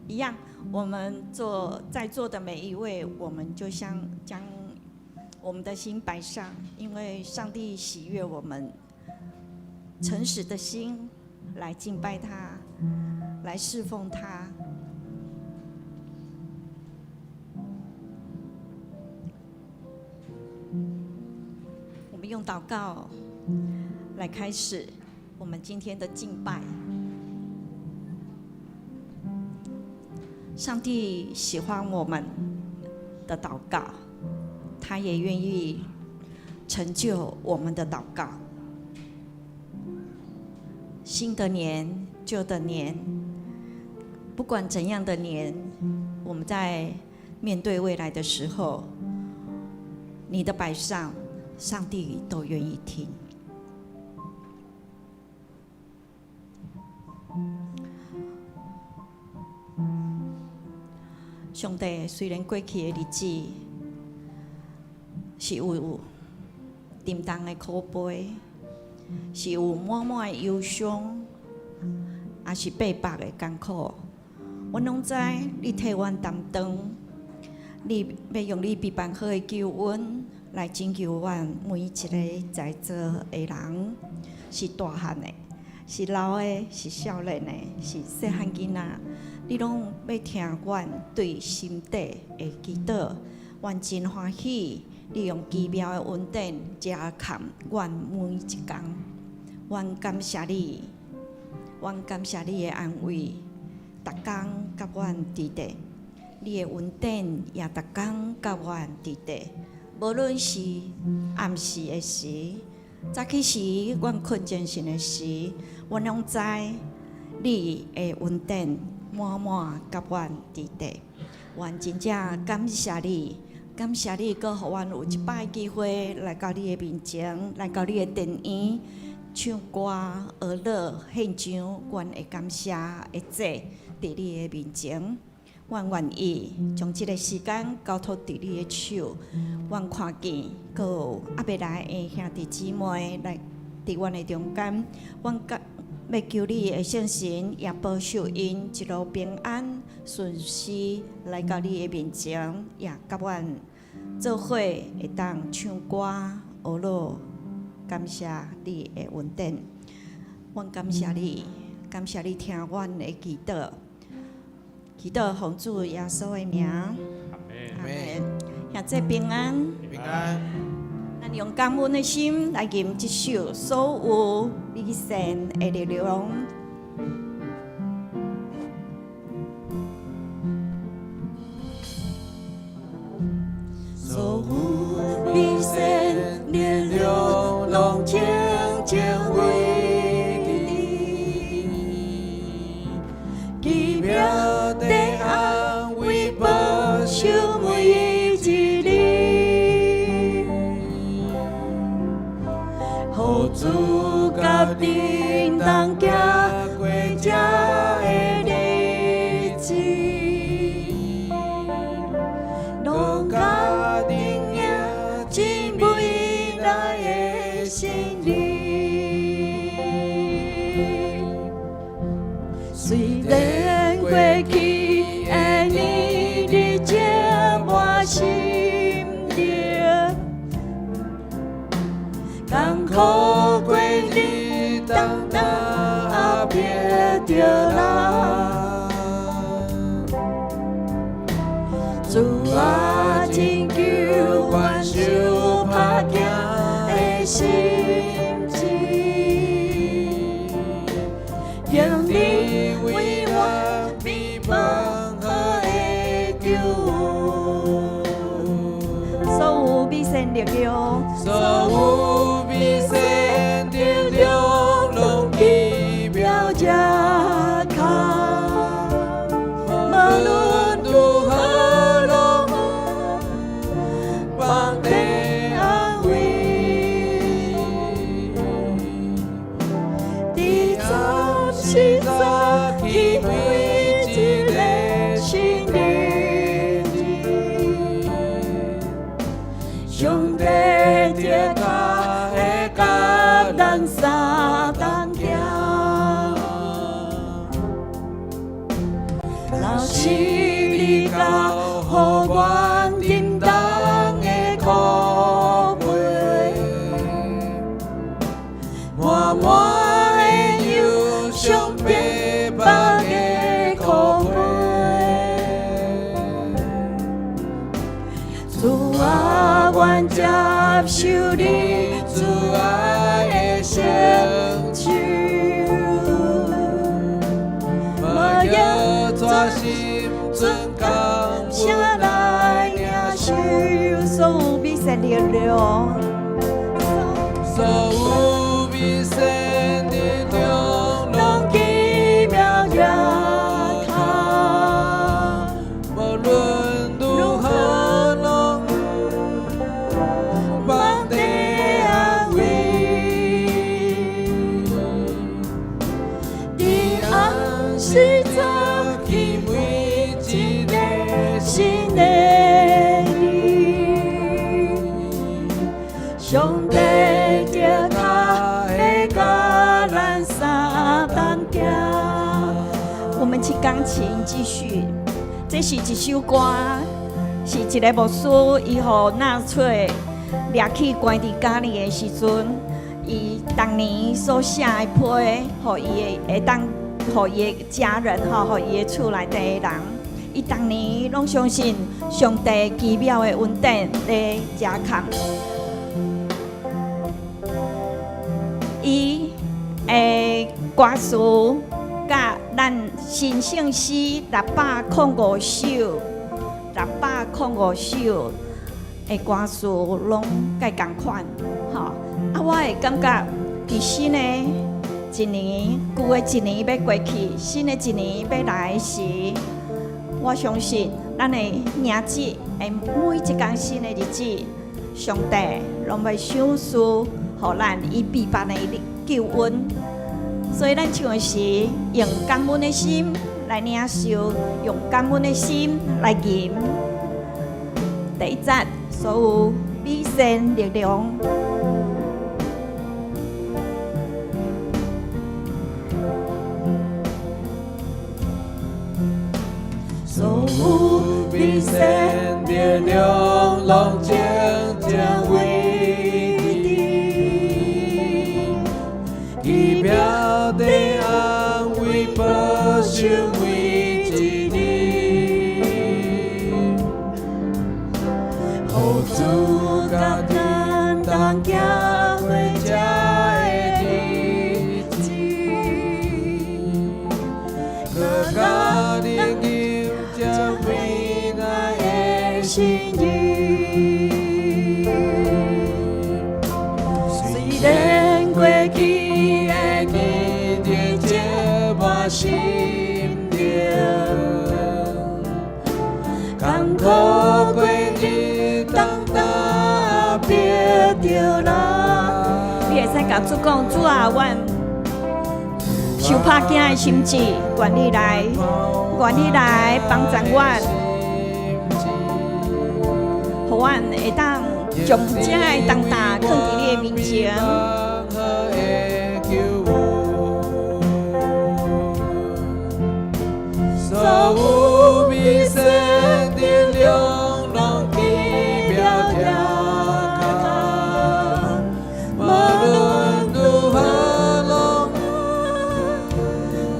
一樣，我們坐在座的每一位，我們就像將我們的心擺上，因為上帝喜悅我們誠實的心來敬拜他，來侍奉他。我們用禱告來開始我們今天的敬拜。上帝喜歡我們的禱告，他也願意成就我們的禱告。新的年，舊的年，不管怎樣的年，我們在面對未來的時候，你的擺上，上帝都願意聽。上帝，雖然過去的日子是有沉重的苦悲，是有滿滿的憂傷，也是百百的艱苦，阮攏知你替阮擔當，你欲用你非凡好的救恩來拯救阮每一個在座的人，是大漢的，是老的，是少年的，是細漢囡仔，你攏欲聽阮對心底的祈禱，阮真歡喜。你用奇妙的恩典遮蓋阮每一工，阮感謝你，阮感謝你的安慰，逐工佮阮佇咧，你的恩典也逐工佮阮佇咧。無論是暗時的時，早起時阮睏精神的時，阮攏知你的恩典滿滿佮阮佇咧。阮真正感謝你。感謝你，閣予阮有一擺機會來到你的面前，來到你的殿院，唱歌、學樂、獻上阮的感謝的祭，佇你的面前。阮願意將這個時間交託佇你的手。阮看見閣有猶未來的兄弟姊妹來佇阮的中間，阮閣欲求你的聖神也保守𪜶一路平安順遂來到你的面前，也佮阮做伙會當唱歌、學樂，感謝你的恩典。阮感謝你，感謝你聽阮的祈禱，祈禱奉主耶穌的名，阿門。兄弟平安，平安。咱用感恩的心來吟這首《所有美善的力量》。所有美善力量，攏清淨為你，奇妙的安慰保守每一日，予主佮恁同行過這个日子，攏佮恁行進未來的新日。雖然過去的年日充滿心靈，艱苦過日當當壓迫著人。主啊，拯救阮受拍驚的心志，願你為我備辦好的救恩。所有美善力量，所有美善力量，攏奇妙遮卡。無論如何，攏有放的安慰。佇早時早起每一個新日子，上帝的腳會佮咱相同行。若是主啊，阮接受你慈愛的成就，嘛用全心全感聲來領受所有美善力量，所有美善力量，攏奇妙耶他。無論如何攏放的安慰。伫暗時早起每一個新的你，上帝的跤會佮咱相同行。我們去鋼琴繼續，這是一首歌，是一个牧師，伊予納粹掠去關佇監裡的時陣，伊當年所寫的批，予伊的會當，予伊的家人吼，予伊的厝內底的人，伊當年攏相信上帝奇妙的恩典咧遮看。伊的歌詞佮咱新聖詩605首，605首的歌詞攏蓋仝款，吼。啊，我會感覺佇新的一年，舊的一年欲過去，新的一年欲來時，我相信咱會迎接的每一工新的日子，上帝攏欲賞賜予咱伊非凡的救恩。所以咱唱的時，用感恩的心來領受，用感恩的心來吟。第一節，所有美善力量。所有美善力量，攏靜靜為你，奇妙的安慰，保守每一日。予主佮咱同行過這个日子，閣佮你吟這美愛的心意。雖然過去的日子充滿心靈，艱苦過日當擔逼著人。你會使共主講，主啊，阮受拍驚的心志，願你來幫助阮，予阮會當將這个重擔囥佇你的面前。所有美善力量，攏奇妙疼無論如何，攏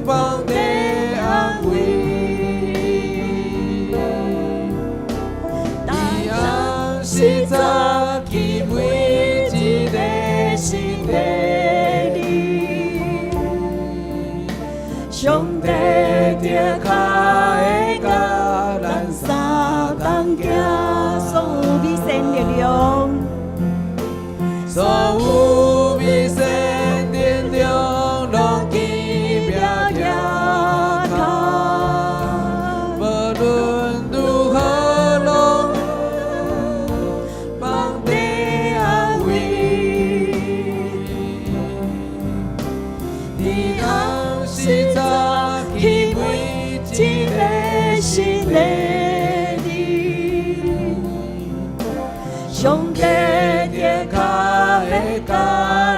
放的安慰。大暗時早起每一个新的你，上帝的跤會佮咱相同行，所有美善力量，所有美善力量，攏奇妙疼無論如何，攏放的安慰。伫暗時早起每一个新的你，上帝的跤會佮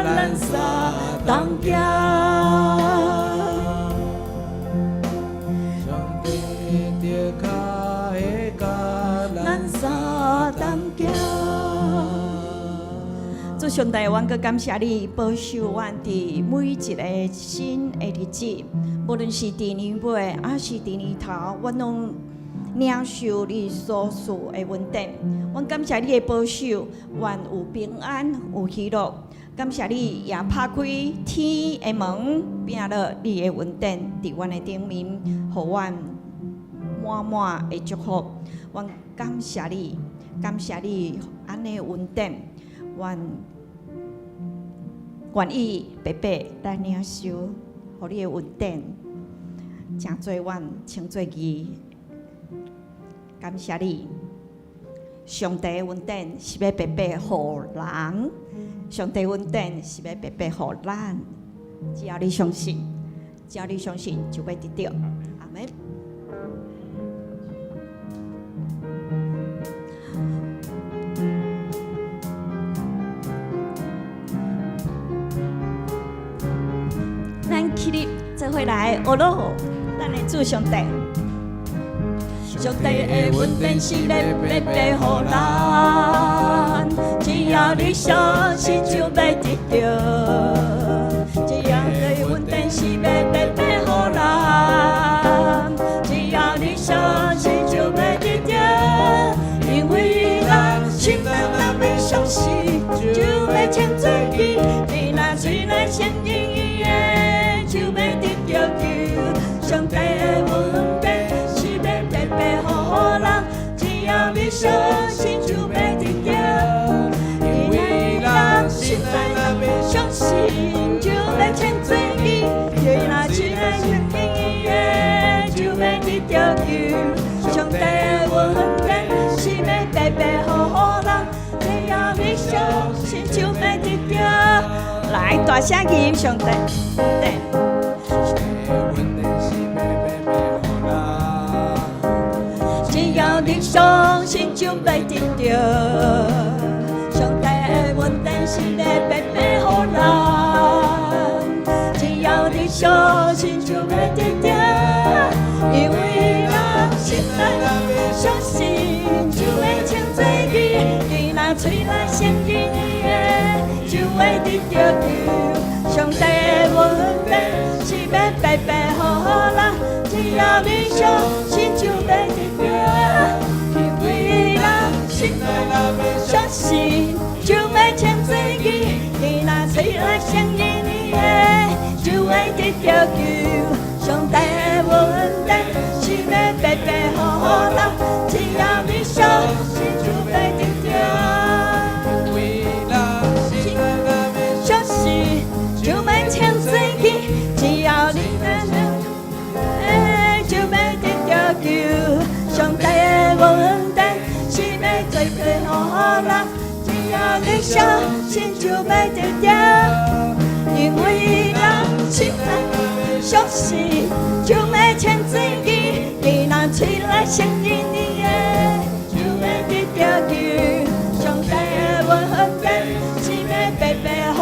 咱相同行。上帝的跤會佮咱咱相同行。主上帝，阮閣感謝你保守阮佇每一个新的日子，無論是佇年尾，抑是佇年頭，阮攏領受你所賜的恩典。阮感謝你的保守，阮有平安，有喜樂。感謝你也拍開天的門，摒落你的恩典佇阮的頂面，予阮滿滿的祝福。阮感謝你，感謝你按呢恩典，阮願意白白來領受，予你的恩典，成做阮稱做義。感謝你，上帝的恩典是欲白白予人，上帝恩典是欲白白予咱。只要你相信，只要你相信，就欲得著。阿們。咱起立，做伙來學囉，咱的主上帝。上帝的恩典是欲白白予咱，只要你相信就欲得著。只要的恩典是欲白白予咱，只要你相信就欲得著。因為咱心內若欲相信，就欲稱做義。你若喙內承認伊的，就欲得著救。上帝的恩典是欲白白予人，只要你相信就欲得著。因為咱心內若欲相信，就欲稱做義。你若喙內承認伊的，就欲得著救。上帝的恩典是欲白白予人，只要你相信就欲得著。來，大聲吟上帝，對。只要你相信就欲得著，上帝的恩典是欲白白予人。只要你相信就欲得著，因為咱心內若欲相信，就會稱做義。你若喙內承認伊的，就會得著救。上帝的恩典是欲白白予人，只要你相信就欲得著。因為咱心內若欲相信，就欲稱做義。你若喙內承認伊的，就會得著救。上帝的恩典是欲白白予人，只要你相信就欲得著。因為咱心內若欲相信就欲稱做義，只要你就欲得著救。上帝的恩典是欲白白予人，只要你相信就欲得著。因為咱心內相信，就欲稱做義。你若喙內承認伊的，就欲得著救。上帝的恩典是欲白白予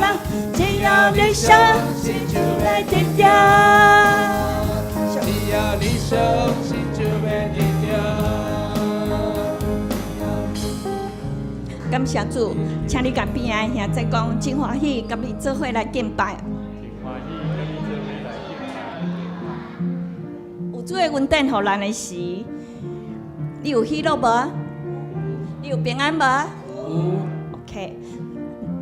人，只要你相信就欲得著。只要你相信就欲得著。感謝主，請你共邊仔的兄弟講，真歡喜，佮你做伙來敬拜。真歡喜，佮你做伙來敬拜。有主的恩典予咱的時，你有喜樂無？你有平安無？有。 OK，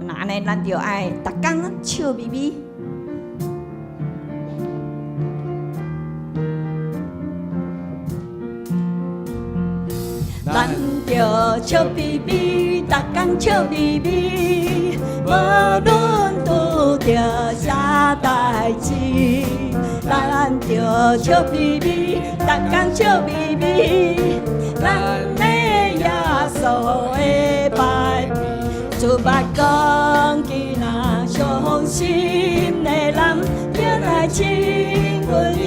那按呢，咱就愛逐工笑眯眯。咱著笑眯眯，逐工笑眯眯，無論拄著啥代誌。咱著笑眯眯，逐工笑眯眯，咱的耶穌會歹變。主捌講，今若相信的人，就來親近伊，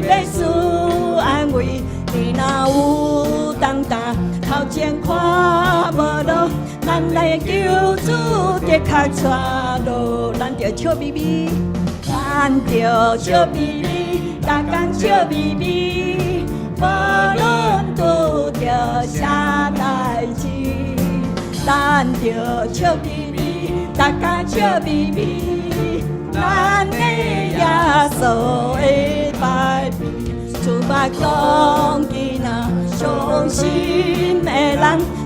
欲賜安慰。你若有重擔，頭前看無路，咱來求主的確帶路，咱著笑眯眯，咱著笑眯眯，逐工笑眯眯，無論拄著啥代誌，咱著笑眯眯，逐工笑眯眯，咱的耶穌會歹變。主捌講，今若相信的人，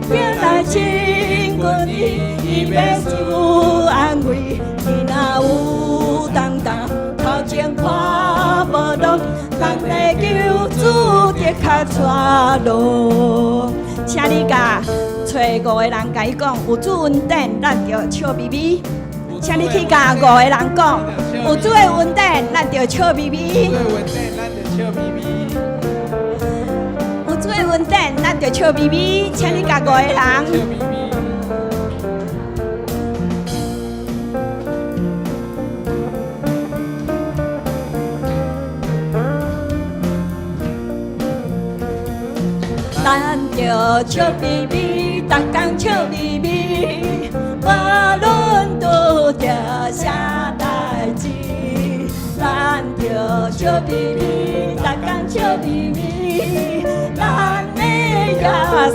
得來親近伊，伊欲賜安慰。你若有重擔，頭前看無路，咱的救主的確帶路。請你共揣五个人共伊講，有主恩典，咱著笑眯眯。請你去共五个人講，有主的恩典，咱著笑眯眯。有主的恩典，咱著笑眯眯。有主的恩典，咱著笑眯眯。請你共五个人。笑眯眯。咱著笑眯眯，逐工笑眯眯，無論拄著啥代誌。咱著笑眯眯，逐工笑眯眯，咱的耶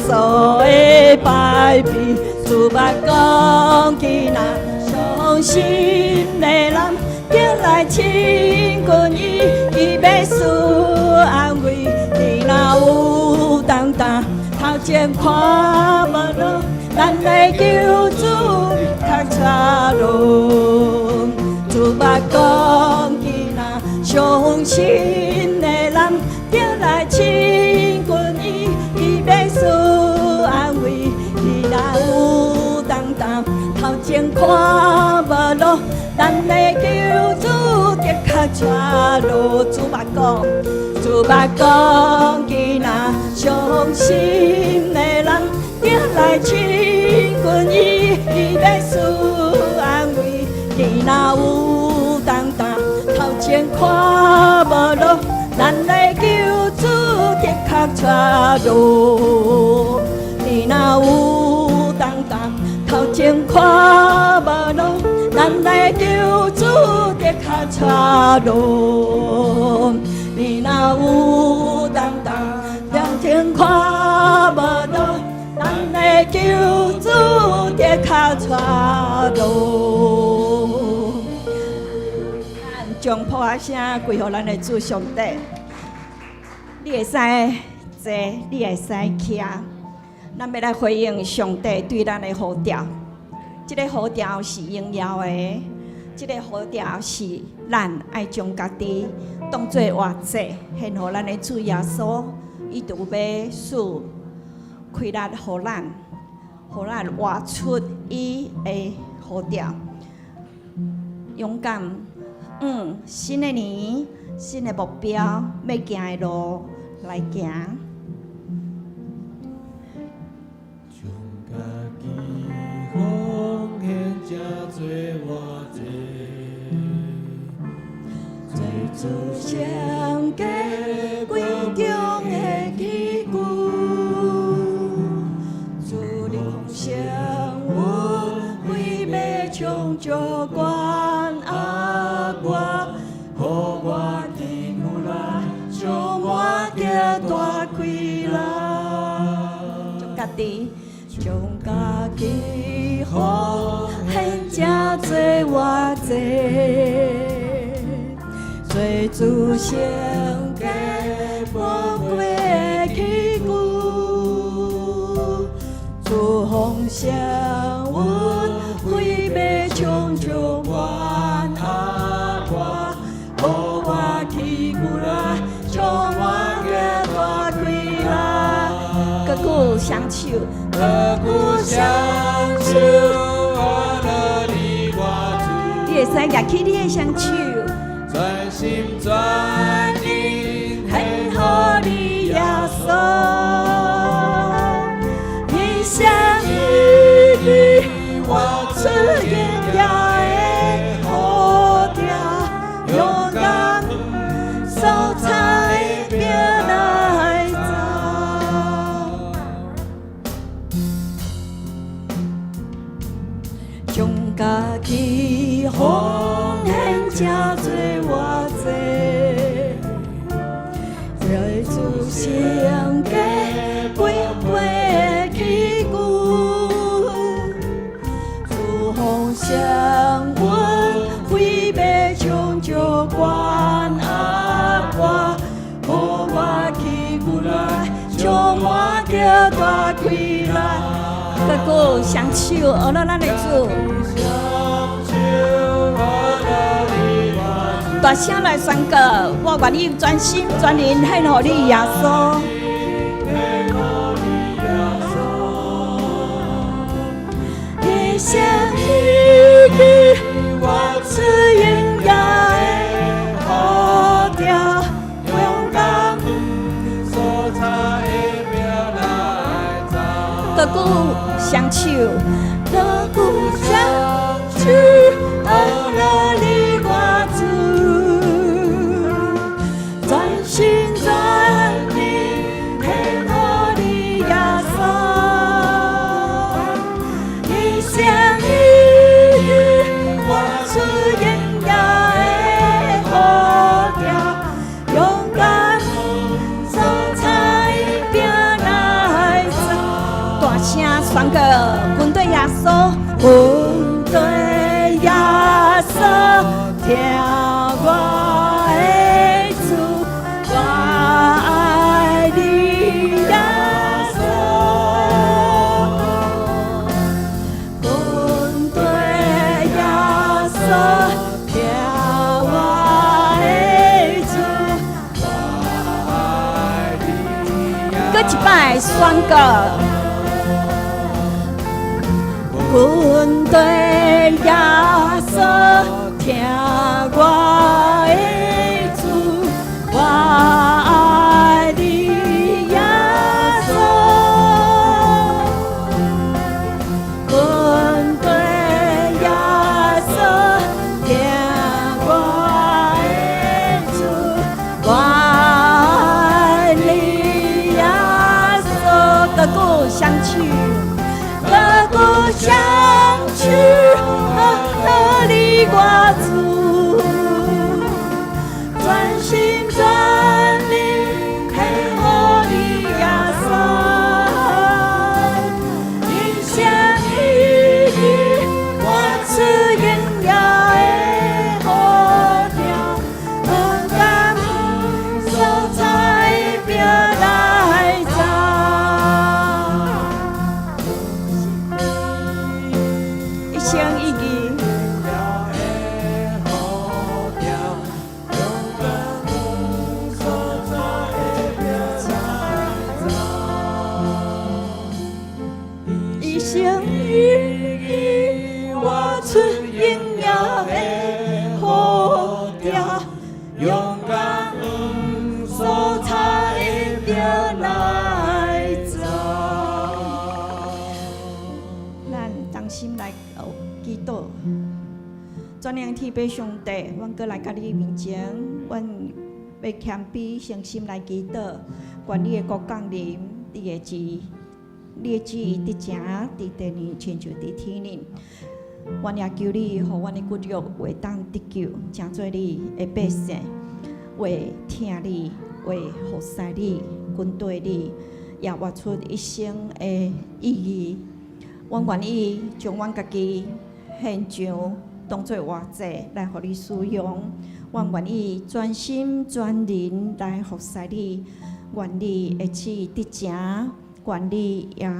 穌會排比，主捌講今仔相信的人，得來親近伊，伊欲賜安慰。你若有重擔，頭前看無路，咱的救主較帶路。主捌講今仔相信的人，得來親近伊，伊欲賜安慰。你若有重擔，頭前看無路，咱的救主的確帶路。主捌講，主捌講，今仔相信的人，得來親近伊，伊欲賜安慰。你若有重擔，頭前看無路，咱的救主的確帶路。你若有重擔，頭前看無路，咱的救主的確帶路。你若有重擔，頭前看無路，咱的救主的確帶路。咱將噗仔聲歸予咱的主上帝。你會使坐，你會使徛。咱欲來回應上帝對咱的呼召。這个呼召是榮耀的，這个呼召是咱愛將家己當做活祭，獻予咱的主耶穌。伊就欲賜氣力予咱，予咱活出伊的呼召。勇敢，新的年，新的目標，欲行的路來行。將家己奉獻，成做活祭，做主聖潔貴重的器具，主你豐盛恩惠欲充足關愛我，予我伫苦難充滿著大氣力。將家己，將家己奉獻成做活祭，做主聖潔寶貴的器具，主豐盛恩惠欲充足關愛我，予我去苦難充滿著大氣力。閣久雙手，閣久雙手，我樂你我主。你會使舉起你的雙手，專心專意獻予你耶穌，一生一意活出榮耀的呼召，勇敢所采並來走。將家己奉獻成做活祭，做主聖潔貴貴的器具，主豐盛恩惠欲充足關愛我，予我去苦難充滿閣閣雙手，學了咱的主。大聲來宣告，我願意全心全靈獻予你耶穌。一生一意，活出榮耀的呼召，勇敢閣閣雙手，閣閣雙手，學了你我主，全心全意獻予你耶穌，一生一意活出榮耀的呼召，勇敢所差拼來走。大聲宣告，跟綴耶穌，跟綴耶穌，聽我的主，我愛你耶穌。跟綴耶穌，聽我的主。閣一擺宣告。跟綴耶穌，聽我的主，我愛你耶穌。跟綴耶穌，聽我的主，我愛你耶穌。閣閣雙手。閣閣雙手，學你我主，全心全靈獻予你耶穌，一生一意活出榮耀的呼召，勇敢所差拼來走。一生一意，一生一意活出榮耀的呼召，勇敢所差拼來走。咱同心來祈禱。全能天父上帝，阮閣來到你面前，阮欲謙卑誠心來祈禱，願你的國降臨，你的旨意佇正佇地呢，親像佇天呢。阮也求你，予阮的骨肉會當得救，成做你的百姓，會聽你，會服侍你，跟綴你，也活出一生的意義。阮願意將阮家己獻上，當做活祭來予你使用。阮願意全心全靈來服侍你，願你的旨意得成，願你也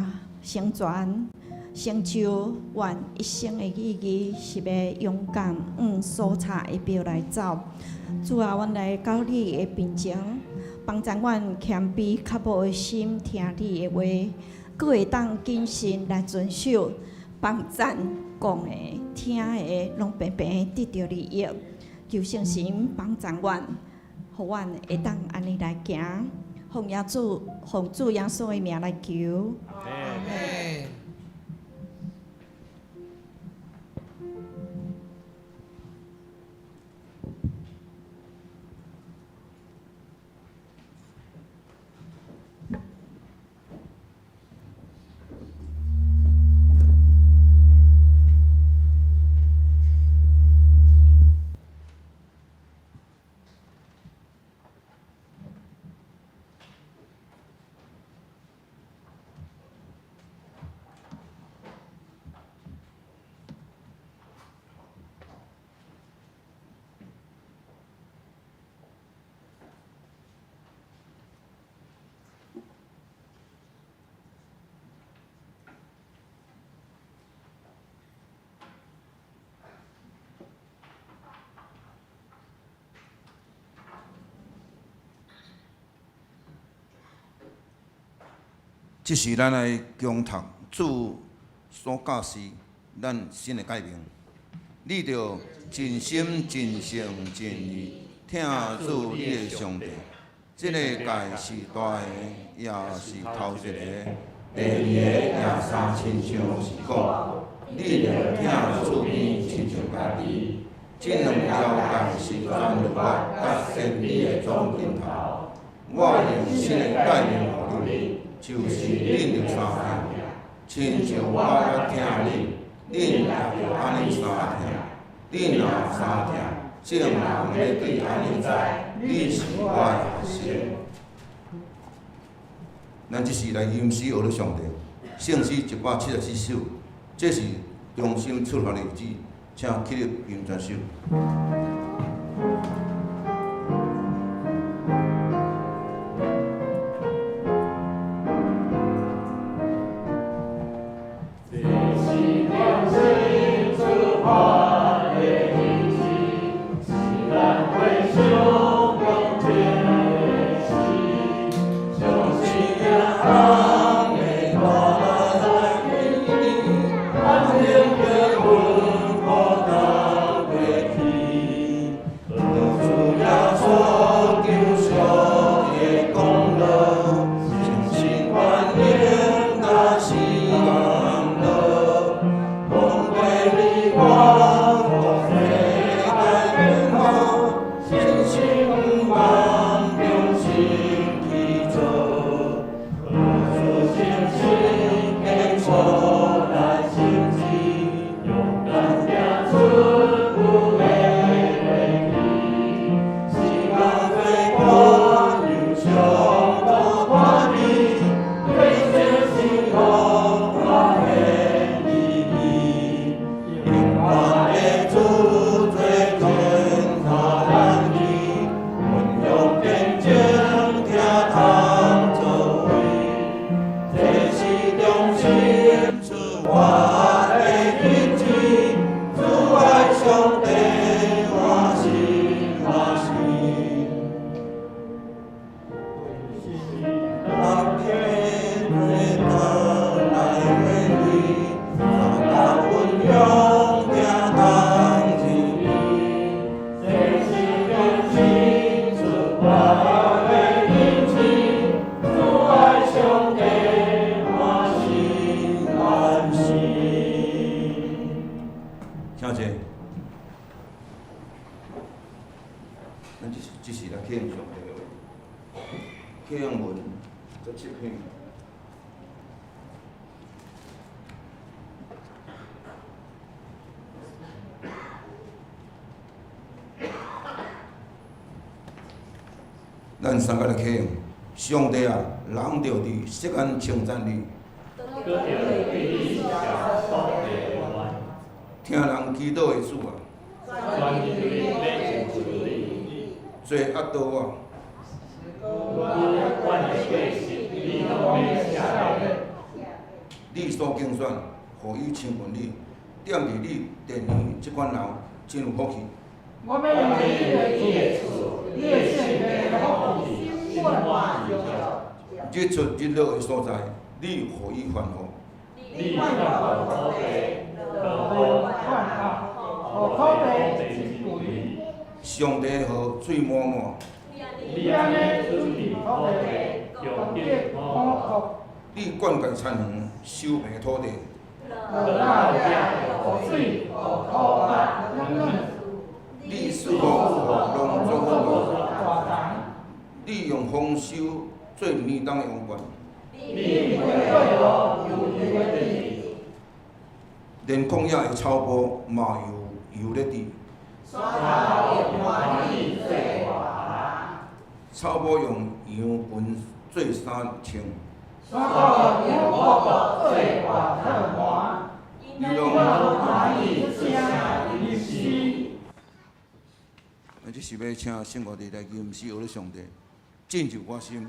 成全成就阮一生的意義，是欲勇敢往所差的步來走。主啊，阮來到你的面前，幫助阮謙卑刻薄的心，聽你的話，閣會當謹慎來遵守，幫助講的、聽的，攏平平得著利益。求聖神幫助阮，予阮會當按呢來行。奉主耶穌的名來求。阿們。這是咱來恭讀主所教示咱新的誡命。你著盡心、盡性、盡意疼主你的上帝。這个誡是大个，也是頭一個。第二个也相親像是講，你著疼厝邊親像家己。這兩條誡是全律法佮先知的總根頭。我用新的誡命予恁，就是恁著相疼，親像我遐疼恁，恁也著按呢相疼。恁若相疼，眾人欲對按呢知，恁是我的學生。咱這時來吟詩學咧上帝，聖詩174首，這是忠心出發的日子，請起立吟全首。這是忠心出發的日子，是咱回想永恆的事，相信行暗的路來面對，安寧的阮孤單過去，得主耶穌救贖的功勞，誠心歡迎那時安樂，風過你我世界變好，信心望忠心去做，何處信心堅固咱心志，勇敢行出有的過去，時間過過憂傷都看你，對這幸福發現意義，永遠的主做天下咱去，溫柔見證聽通作為，這是忠心出發的日子，主愛上帝，歡喜歡喜。人天做倒來回味，相共分享聽通入味。這是忠心出發的日子，主愛上帝，歡喜歡喜。請坐。咱這是來啟用上帝的話，啟用文17篇。咱三個來啟用，上帝啊，人著佇錫安稱讚你，聽人祈禱的主啊，濟壓倒我，你所揀選，予伊親近你，踮佇你殿園這款人真有福氣。我欲用你的厝，你的聖殿的福氣，心滿意足。日出日落的所在，你予伊繁福。你灌土地，落雨灌壓，予土地真肥。上帝予水滿滿。你按呢準備土地，用得五穀。你灌溉田園，修平土地。落雨予水，予土質軟軟。你賜福予農作物，你用豐收做年冬的王冠。你分過路由油的地。連曠野的草埔嘛有油咧滴。草埔用羊群做衫穿。山頭用五穀做外套盤。你攏歡喜出聲入詩。咱這是欲請聖國弟來吟詩學咧上帝，拯救我心。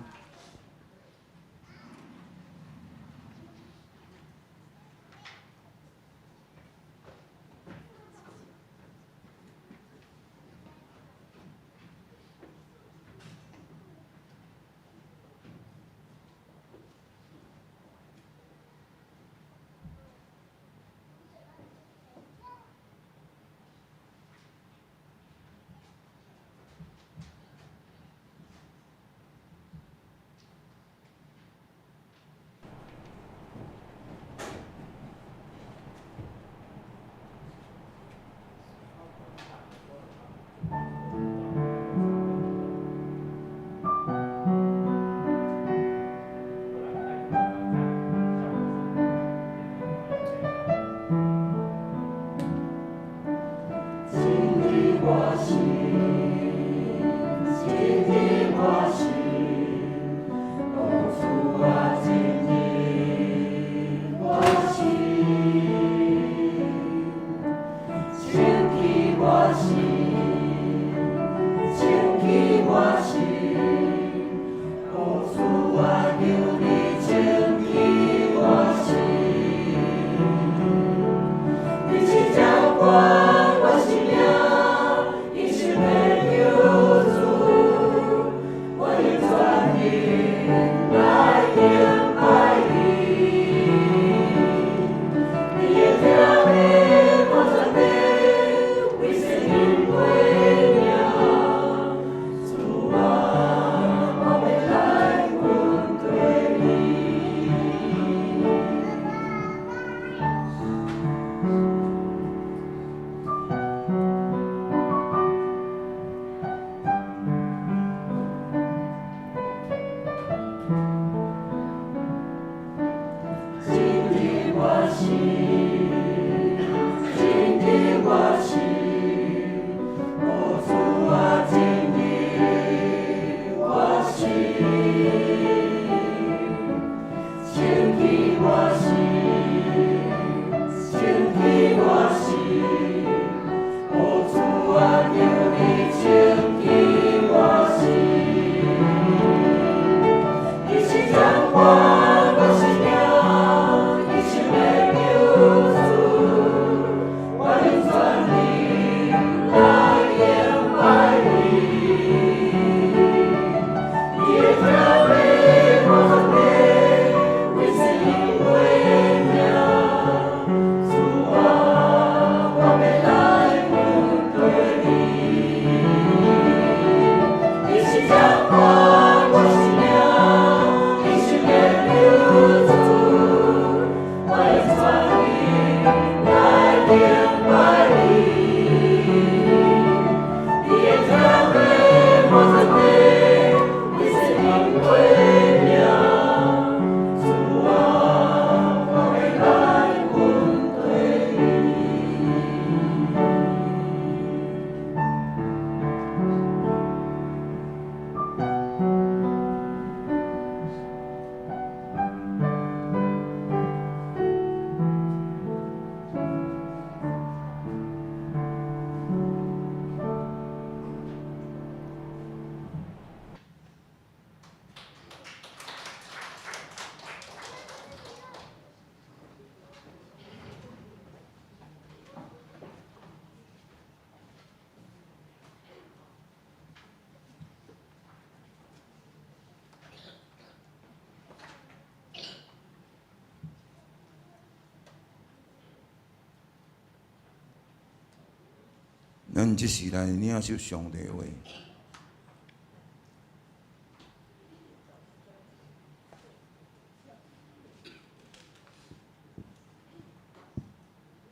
咱這時來領受上帝話。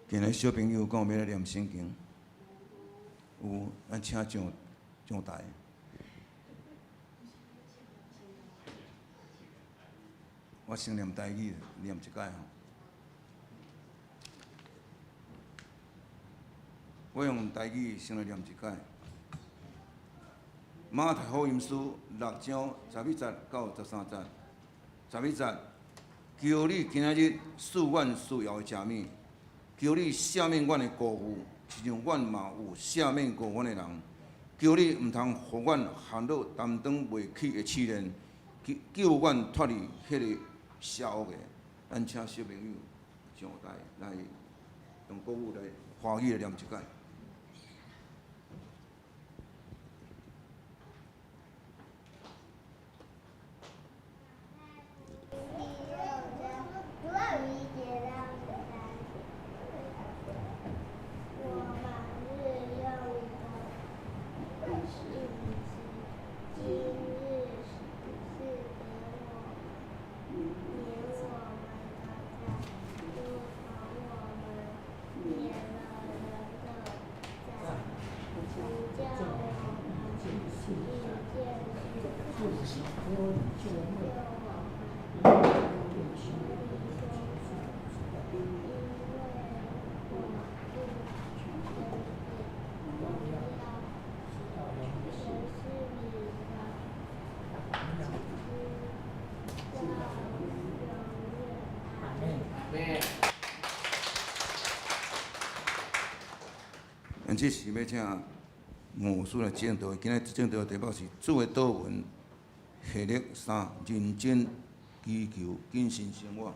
今日小朋友講欲來念聖經，有，咱請上台。我先念台語，念一擺吼。我用台語先來念一擺。馬太福音書六章十一節到十三節，十一節，求你今仔日賜阮需要的食物，求你赦免阮的辜負，親像阮嘛有赦免過阮的人。求你毋通予阮陷落擔當袂起的試煉，救阮脫離彼个邪惡的。咱請小朋友上台來用國語來華語來念一擺。咱這時欲請牧師來證道，今日證道的題目是主的禱文系列三，認真祈求謹慎生活。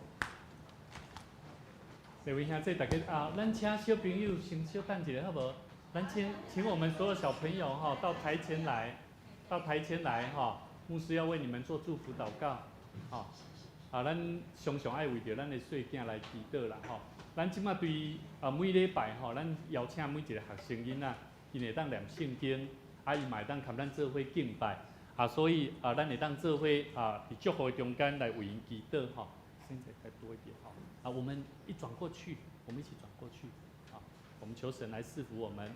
各位兄弟大家啊，咱請小朋友先小等一下好無？咱請請我們所有小朋友哈到台前來，到台前來哈，牧師要為你們做祝福禱告，吼。啊，咱常常愛為著咱的細囝來祈禱啦，吼。咱這馬對啊每禮拜吼，咱邀請每一个學生囡仔，𪜶會當念聖經，啊，伊嘛會當共咱做伙敬拜，啊，所以啊，咱會當做伙啊，佇祝福的中間來為𪜶祈禱吼。現在再多一點吼，啊，我們一轉過去，我們一起轉過去，好，我們求神來賜福我們。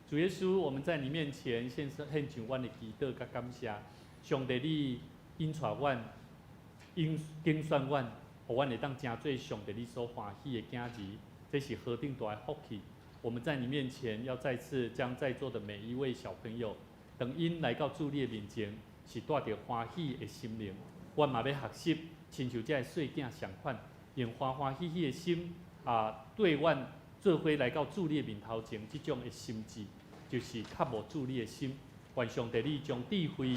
主耶穌，我們在你面前獻上獻上阮的祈禱佮感謝，上帝你引帶阮，引揀選阮，予阮會當成做上帝你所歡喜的囝兒，這是何等大的福氣！我們在你面前要再次將在座的每一位小朋友，當𪜶來到主你的面前，是帶著歡喜的心靈。阮嘛欲學習，親像這个細囝仝款，用歡歡喜喜的心啊，綴阮做伙來到主你的面頭前，這種的心志，就是渴慕主你的心。願上帝你將智慧、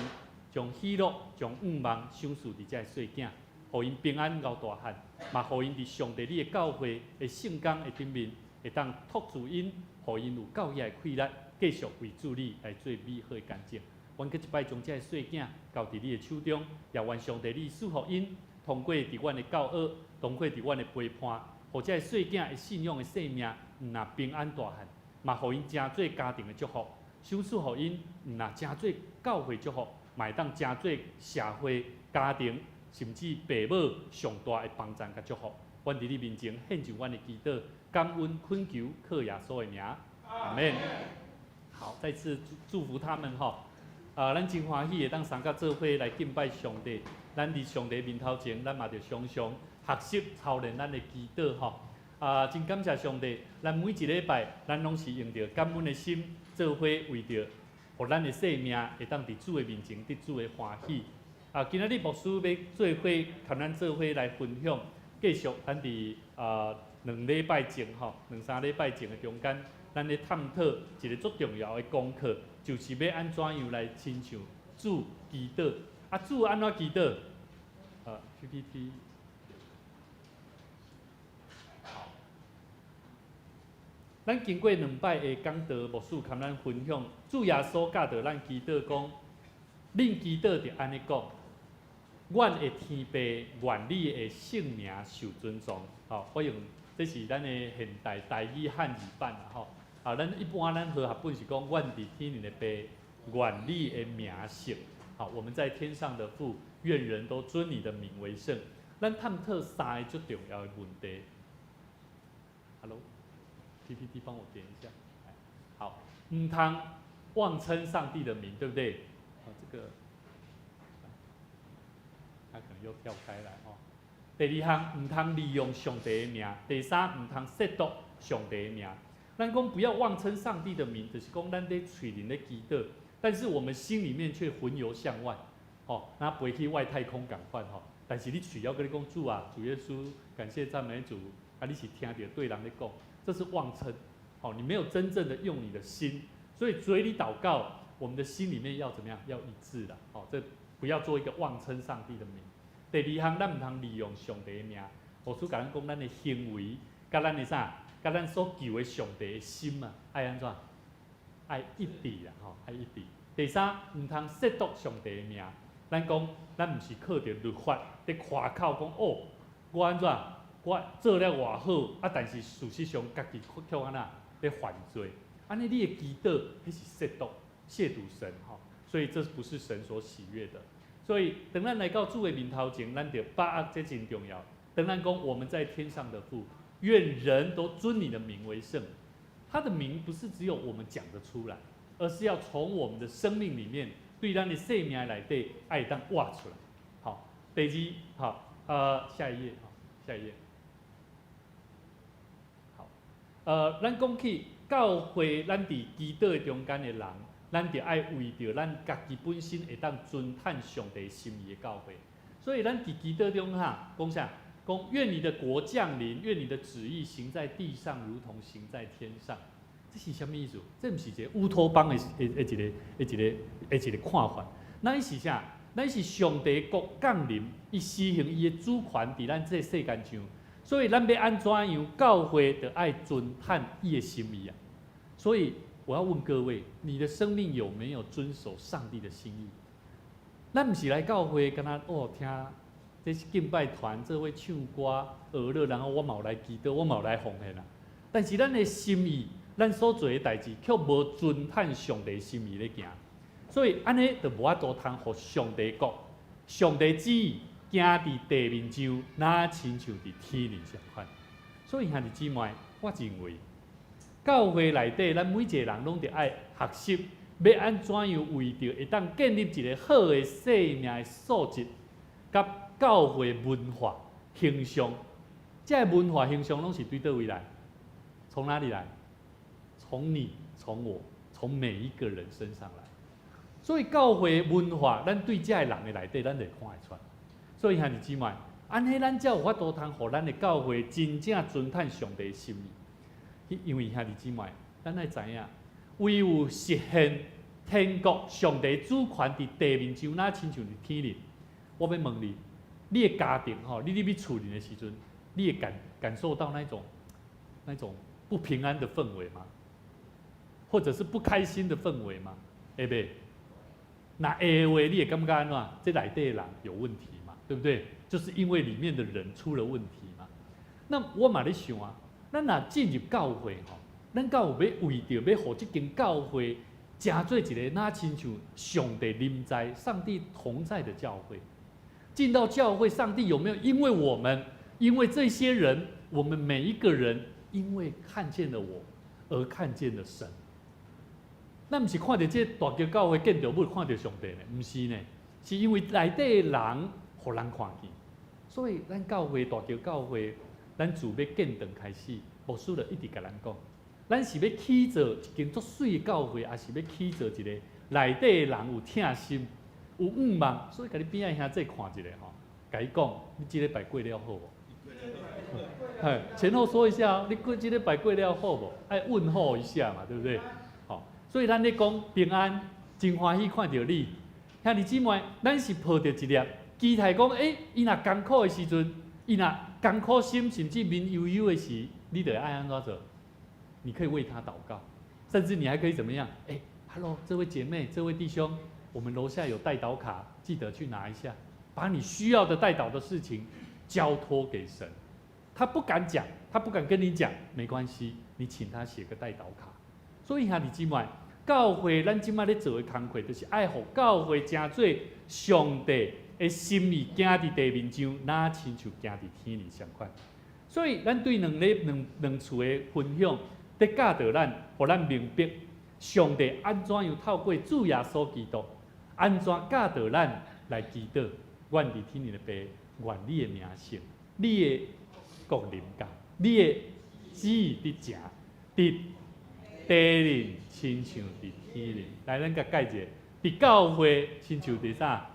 將喜樂、將向望賞賜佇這个細囝，予𪜶平安熬大漢，嘛予𪜶佇上帝你的教會的聖工的頂面，會當托住𪜶，予𪜶有夠額的氣力，繼續為主你來做美好的見證。阮閣一擺將這个細囝交佇你的手中，也願上帝你賜福𪜶，通過佇阮的教學，通過佇阮的陪伴，予這个細囝的信仰的生命，毋若平安大漢，嘛予𪜶成做家庭的祝福，賞賜予𪜶，毋若成做教會祝福，嘛會當成做社會、家庭，甚至爸母上大的幫贊佮祝福。阮佇你面前獻上阮的祈禱，感恩懇求，靠耶穌的名，阿們。好，再次祝福他們吼。啊，咱真歡喜會當三甲做伙來敬拜上帝。咱佇上帝面頭前，咱嘛著常常學習操練咱的祈禱吼。啊，真感謝上帝，咱每一禮拜，咱攏是用著感恩的心做伙為著，予咱的生命會當佇主的面前得主的歡喜。啊，今仔日牧師欲做伙，共咱做伙來分享，繼續咱佇啊兩禮拜前吼，兩三禮拜前的中間，咱咧探討一個足重要的功課，就是欲按怎樣來親像主祈禱。啊，主按怎祈禱？啊，PPT。好，咱經過兩擺的講道，牧師共咱分享，主耶穌教導咱祈禱講，恁祈禱著按呢講，阮的天父，願你的聖名受尊崇。吼，我用這是咱的現代台語漢字版啦，吼。啊，啊，咱一般咱和合本是講阮佇天頂的父，願你的名聖。好，我們在天上的父，願人都尊你的名為聖。咱探討三个最重要的問題。Hello，PPT 幫我點一下。好，毋通妄稱上帝的名，對不對？好，這個他可能又跳開來哦。第二項，毋通利用上帝的名；第三，毋通褻瀆上帝的名。咱講不要妄稱上帝的名，就是講咱咧喙唇咧祈禱，但是我們心裡面卻魂遊象外，哦，若飛去外太空仝款吼。但是你喙猶閣咧講主啊，主耶穌，感謝讚美主，啊，你是聽著對人咧講，這是妄稱，哦，你沒有真正的用你的心，所以嘴裡禱告，我們的心裡面要怎麼樣？要一致的，哦，這不要做一個妄稱上帝的名。第二項，咱毋通利用上帝的名，牧師共咱講，咱的行為，佮咱的啥？佮咱所求的上帝的心啊，愛按怎？愛一致啦，吼，愛一致。第三，毋通褻瀆上帝的名。咱講，咱毋是靠著律法佇誇口講，哦，我按怎？我做了偌好，啊，但是事實上家己卻按怎？咧犯罪。按呢，你的祈禱，彼是褻瀆、褻瀆神吼，所以這不是神所喜悅的。所以，當咱來到主的面頭前，咱著把握這真重要。當咱講我們在天上的父，願人都尊你的名為聖。他的名不是只有我們講得出來，而是要從我們的生命裡面，對咱的生命內底愛當活出來。好，第二，好，下一頁，好，下一頁。好，咱講起教會，咱佇祈禱的中間的人，咱著愛為著咱家己本身會當遵趁上帝心意的教會。所以咱佇祈禱中哈，講啥？講願你的國降臨，願你的旨意行在地上，如同行在天上。這是啥物意思？這毋是一個烏托邦的一個看法。咱是啥？咱是上帝國降臨，伊施行伊的主權佇咱這個世間上。所以咱欲按怎樣，教會著愛遵趁伊的心意啊。所以我要問各位，你的生命有沒有遵守上帝的心意？咱毋是來教會，敢若哦聽。這是敬拜團，這位唱歌學樂，然後我嘛有來祈禱，我嘛有來奉獻啦。但是咱的心意，咱所做的代誌，卻無遵趁上帝心意咧行，所以按呢就無法度通予上帝國、上帝旨意行佇地面上，若親像佇天頂相款。所以兄弟姊妹，我認為教會內底，咱每一個人攏著愛學習，欲按怎樣為著會當建立一個好的生命的素質，佮教會文化形象，這个文化形象攏是對佗位來？從哪裡來？從你、從我、從每一個人身上來。所以教會文化，咱對這个人的內底，咱就會看會出來。所以兄弟姊妹，按呢咱才有法度通予咱的教會真正遵趁上帝的心意。因為兄弟姊妹，咱愛知影，唯有實現天國上帝主權佇地面上，若親像佇天頂。我欲問你，你的家庭吼，你入去厝裡的時陣，你會感受到那種不平安的氛圍嗎？或者是不開心的氛圍嗎？會袂？若會的話，你會感覺按怎？這內底的人有問題嘛？對不對？就是因為裡面的人出了問題嘛。那我嘛咧想啊，咱若進入教會吼，咱敢有欲為著欲予這間教會，成做一個若親像上帝臨在、上帝同在的教會？進到教會，上帝有沒有因為我們，因為這些人，我們每一個人，因為看見了我，而看見了神？咱毋是看著這大橋教會建築物看著上帝呢？毋是呢，是因為內底的人予人看見。所以咱教會大橋教會，咱自欲建堂開始，牧師就一直共咱講，咱是欲起造一間足媠的教會，抑是欲起造一個內底的人有疼心、有向望？所以共你邊仔兄弟看一下吼，共伊講，你這禮拜過了好無？嘿，前後說一下，你過這禮拜過了好無？愛問候一下嘛，對不對？好，所以咱咧講平安，真歡喜看著你，兄弟姊妹，咱是抱著一粒期待講，伊若艱苦的時陣，伊若艱苦心，甚至面憂憂的時，你著愛按怎做？你可以為他禱告，甚至你還可以怎麼樣？Hello，這位姐妹，這位弟兄，我們樓下有代禱卡，記得去拿一下，把你需要的代禱的事情交託給神。他不敢講，他不敢跟你講，沒關係，你請他寫個代禱卡。所以兄弟姊妹，教會咱這擺咧做的工課，就是愛予教會成做上帝的心意，行佇地面上，若親像行佇天裡相款。所以，咱對兩个兩兩次的分享，咧教導咱，予咱明白上帝按怎樣透過主耶穌基督，按怎教導咱來祈禱。願佇天裡的父，願你的名聖，你的國臨到，你的旨意得成，佇地裡親像佇天裡。來，咱共解一下，佇教會親像佇啥？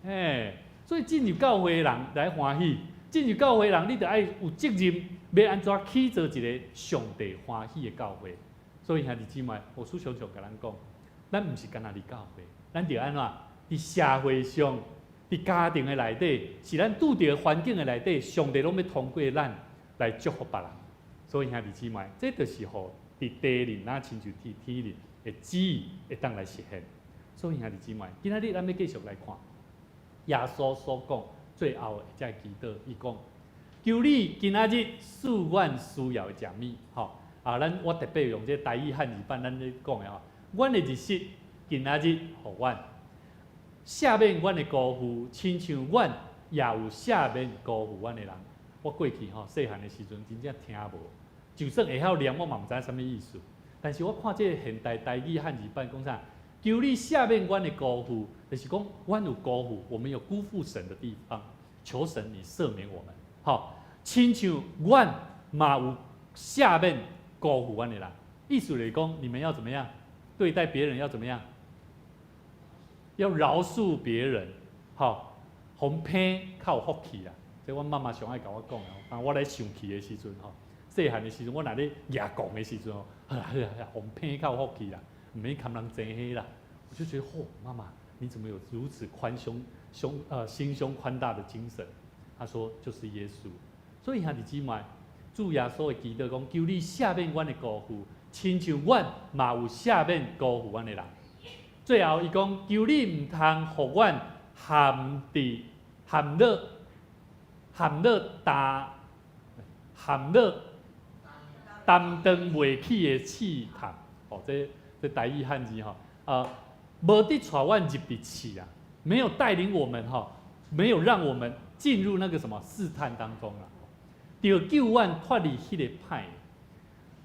嘿，所以進入教會的人來歡喜，進入教會的人，你著愛有責任，欲按怎起造一个上帝歡喜的教會。所以兄弟姊妹，牧師常常共咱講，咱毋是干焦佇教會，咱著按怎？佇社會上，佇家庭的內底，是咱拄著環境的內底，上帝攏欲通過咱來祝福別人。所以兄弟姊妹，這就是予佇地裡，若親像佇天裡的旨意會當來實現。所以兄弟姊妹，今仔日咱欲繼續來看耶穌所講最後的這个祈禱，伊講：求你今仔日賜阮需要的食物，吼啊！咱我特別用這个台語漢字版，咱咧講的吼，阮的日食今仔日予阮，赦免阮的辜負，親像阮也有赦免辜負阮的人。我過去吼細漢的時陣，真正聽無，就算會曉念，我嘛毋知影啥物意思。但是我看這个現代台語漢字版講啥？求你赦免阮的辜負，就是講阮有辜負，我們有辜負神的地方，求神你赦免我們。吼，親像阮嘛有赦免辜負阮的人。意思來講，你們要怎麼樣對待別人？要怎麼樣？要饒恕別人。吼，予騙較有福氣啦。這阮媽媽上愛共我講的。當我咧生氣的時陣，吼，細漢的時陣，我若咧舉摃的時陣，吼，好啦好啦，予騙較有福氣啦，毋免堪人爭彼啦。我就覺得，嚯，媽媽，你怎麼有如此寬胸胸心胸寬大的精神？他說就是耶穌。所以兄弟姊妹，主耶穌的祈禱講，求你赦免阮的辜負，親像阮嘛有赦免辜負阮的人。最後伊講，求你毋通予阮陷佇陷落陷落擔陷落擔當袂起的試探。哦，這這台語漢字吼，無得帶阮入佇試啊，沒有帶領我們吼，沒有讓我們進入那個什麼試探當中啦。著救阮脫離彼個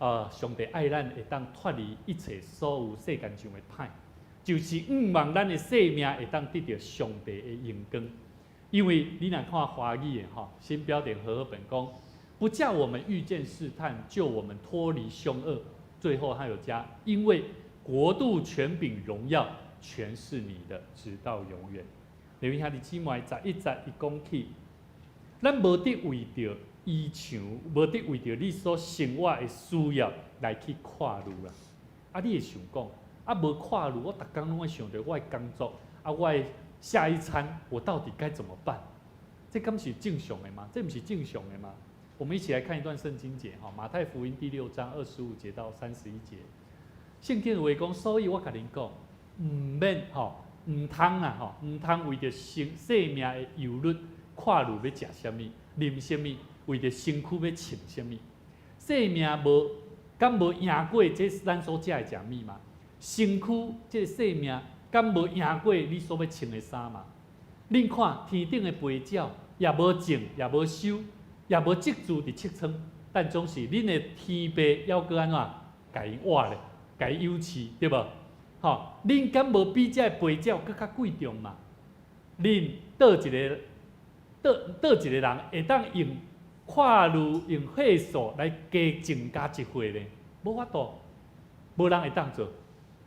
歹，上帝愛咱會當脫離一切所有世間上的歹，就是向望咱的生命會當得著上帝的榮光。因為你若看華語的吼，新標點和合本講，不叫我們遇見試探，救我們脫離兇惡。最後還有加，因為國度、權柄、榮耀，全是你的，直到永遠。你兄弟姊妹11節伊講起，咱無得為著衣裳，無得為著你所生活的需要來去掛慮啦。啊，你會想講，啊無掛慮，我逐工攏愛想著我的工作，啊我的下一餐，我到底該怎麼辦？這敢是正常的嗎？這毋是正常的嗎？我們一起來看一段聖經節，哈，馬太福音第六章25節到31節。聖經話講，所以我共恁講，毋免吼，毋通啦吼，毋通為著生性命的憂慮，掛慮欲食啥物、啉啥物，為著身軀欲穿啥物。性命無敢無贏過這咱所食的食物嗎？身軀這个性命敢無贏過你所欲穿的衫嗎？恁看天頂的飛鳥，也無種，也無收，也無積聚佇蓄倉，但總是恁的天父猶閣按怎，共𪜶活咧，共𪜶養飼，對無？吼，恁敢無比這个飛鳥閣較貴重嗎？恁佗一个，佗佗一個人會當用掛慮用歲數來加增加一歲呢？無法度，無人會當做。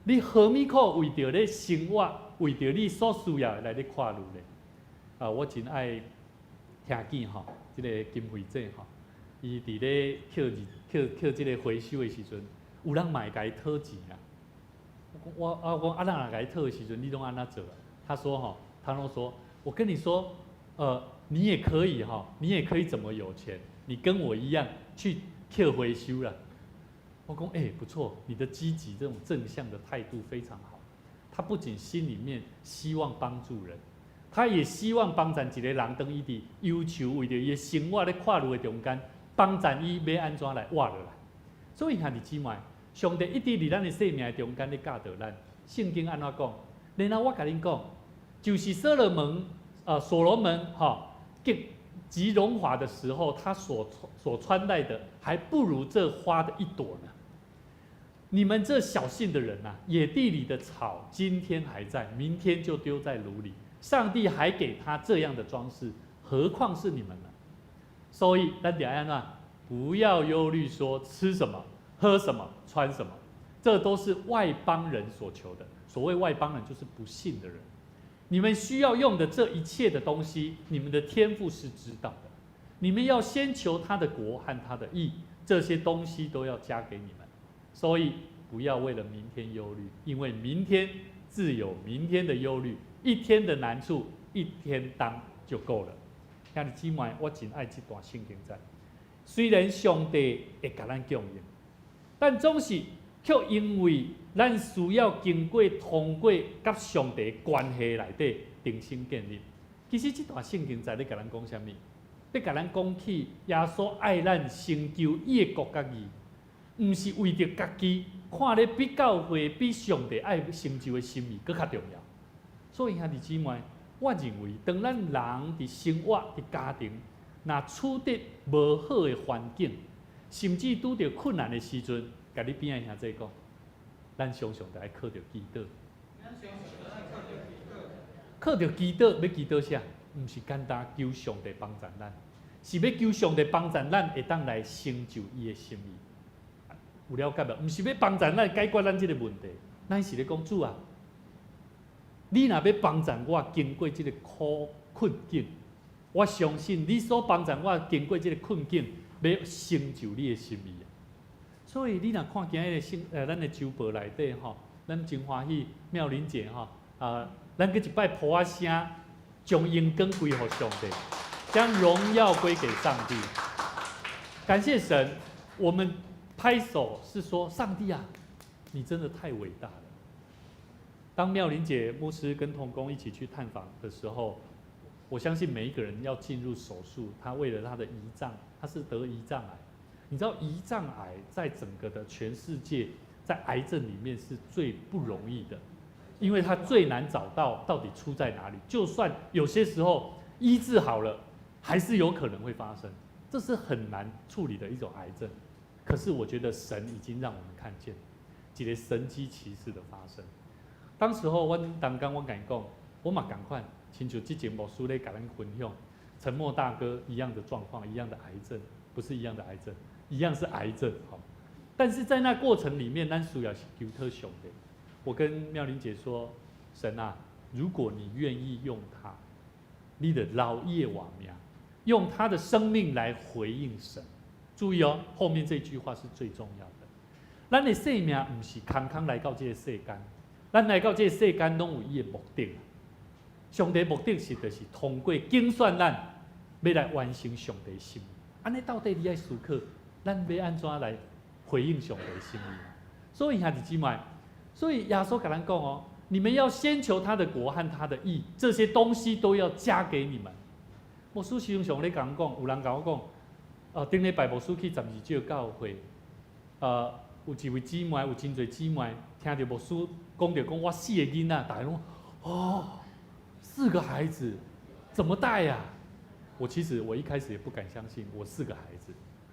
你何物苦為著咧生活，為著你所需要的來咧掛慮呢？啊，我真愛聽見吼，這个金惠姐吼，伊佇咧抾抾抾這个回收的時陣，有人嘛會共伊討錢啊。我啊我啊，人若共伊討的時陣，你攏按怎做？他說吼，他攏說，我跟你說，你也可以哈，你也可以怎麼有錢？你跟我一樣去抾回收啦。我講，欸，不錯，你的積極這種正向的態度非常好。他不僅心裡面希望幫助人，他也希望幫助一個人，當伊佇憂愁為著伊的生活咧掛慮的中間，幫助伊欲按怎來活落來。所以兄弟姊妹，上帝一直佇咱的生命中間咧教導咱。聖經按怎講？然後我共恁講，就是所羅門，所羅門吼，極極榮華的時候，他所穿戴的，還不如這花的一朵呢。你們這小信的人啊，野地裡的草今天還在，明天就丟在爐裡。上帝還給他這樣的裝飾，何況是你們呢？所以，咱著愛按怎，不要憂慮，說吃什麼、喝什麼、穿什麼，這都是外邦人所求的。所謂外邦人，就是不信的人。你們需要用的這一切的東西，你們的天父是知道的。你們要先求他的國和他的義，這些東西都要加給你們。所以不要為了明天憂慮，因為明天自有明天的憂慮，一天的難處一天當就夠了。兄弟姊妹，我真愛這段聖經節。雖然上帝會共咱供應，但總是卻因為咱需要經過通過佮上帝關係內底重新建立。其實這段聖經節咧共咱講啥物？咧共咱講起耶穌愛咱成就伊的國佮義，毋是為著家己看咧比教會比上帝愛成就的心意閣較重要。所以兄弟姊妹，我認為當咱人佇生活佇家庭，若處佇無好的環境，甚至拄著困難的時陣，共你邊仔兄弟講，咱常常著愛靠著祈禱。靠著祈禱，欲祈禱啥？毋是簡單求上帝幫助咱，是欲求上帝幫助咱會當來成就伊的心意。有了解無？毋是欲幫助咱解決咱這个問題，咱是咧講主啊，你若欲幫助我經過這个苦困境，我相信你所幫助我經過這个困境，欲成就你的心意。所以你若看今日的聖，咱的週報內底吼，咱真歡喜妙玲姐吼，啊，咱閣一擺噗仔聲，將榮光歸予上帝，將榮耀歸給上帝。感謝神，我們拍手是說：上帝啊，你真的太偉大了。當妙玲姐牧師跟同工一起去探訪的時候，我相信每一個人要進入手術，他為了他的胰臟，他是得胰臟癌。你知道胰臟癌在整個的全世界，在癌症裡面是最不容易的，因為它最難找到到底出在哪裡。就算有些時候醫治好了，還是有可能會發生，這是很難處理的一種癌症。可是我覺得神已經讓我們看見一個神蹟奇事的發生。當時候阮當剛我共伊講，我嘛仝款，親像之前牧師咧共咱分享，陳默大哥一樣的狀況，一樣的癌症，不是一樣的癌症，一樣是癌症，好。但是在那過程裡面，咱需要是求討上帝。我跟妙玲姐說：神啊，如果你願意用他，你著留伊的活命，用他的生命來回應神。注意哦，後面這句話是最重要的。咱的生命毋是空空來到這個世間，咱來到這個世間攏有伊的目的。上帝目的是就是通過揀選咱，欲來完成上帝心意。按呢到底你愛思考，咱欲按怎來回應上帝心意？所以兄弟姊妹，所以耶穌共咱講哦，你們要先求他的國和他的義，這些東西都要加給你們。牧師時常常咧共講，有人共我講，頂禮拜牧師去十二少教會，有一位姊妹，有真濟姊妹聽著牧師講著講，我四個囡仔，逐家攏哦，四個孩子怎麼帶呀？我其實我一開始也不敢相信我四個孩子，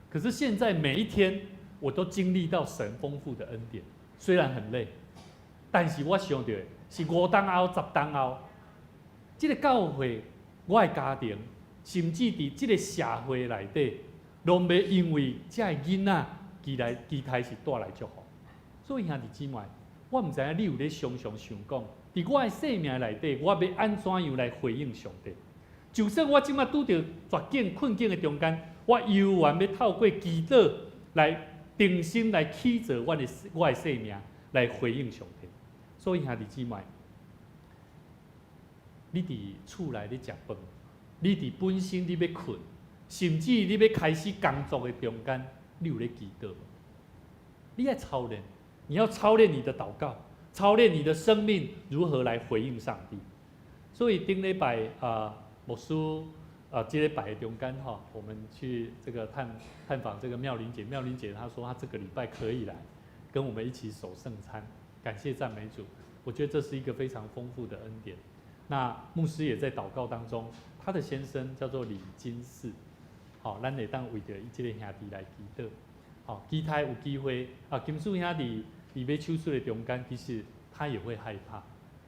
可是現在每一天我都經歷到神豐富的恩典，雖然很累，但是我想著是5冬後、10冬後，這个教會、我的家庭，甚至佇這个社會內底，攏欲因為這个囡仔，期來期待是帶來祝福。所以兄弟姊妹，我毋知影你有咧常常想講，佇我的生命內底，我欲按怎樣來回應上帝？就算我這馬拄著絕境困境的中間，我猶原欲透過祈禱來重新來起造我的生命，來回應上帝。所以兄弟姊妹，你佇厝內咧食飯，你佇本身你欲睏，甚至你欲開始工作的中間，你有咧祈禱無？你愛操練，你要操練你的禱告，操練你的生命如何來回應上帝。所以頂禮拜啊，牧師啊，這禮拜的中間哈，我們去這個探訪這個妙玲姐。妙玲姐她說她這個禮拜可以來，跟我們一起守聖餐，感謝讚美主。我覺得這是一個非常豐富的恩典。那牧師也在禱告當中，他的先生叫做李金四，好，咱會當為著伊這个兄弟來祈禱。好，其他有機會啊，金樹兄弟佇欲手術的中間，其實他也會害怕，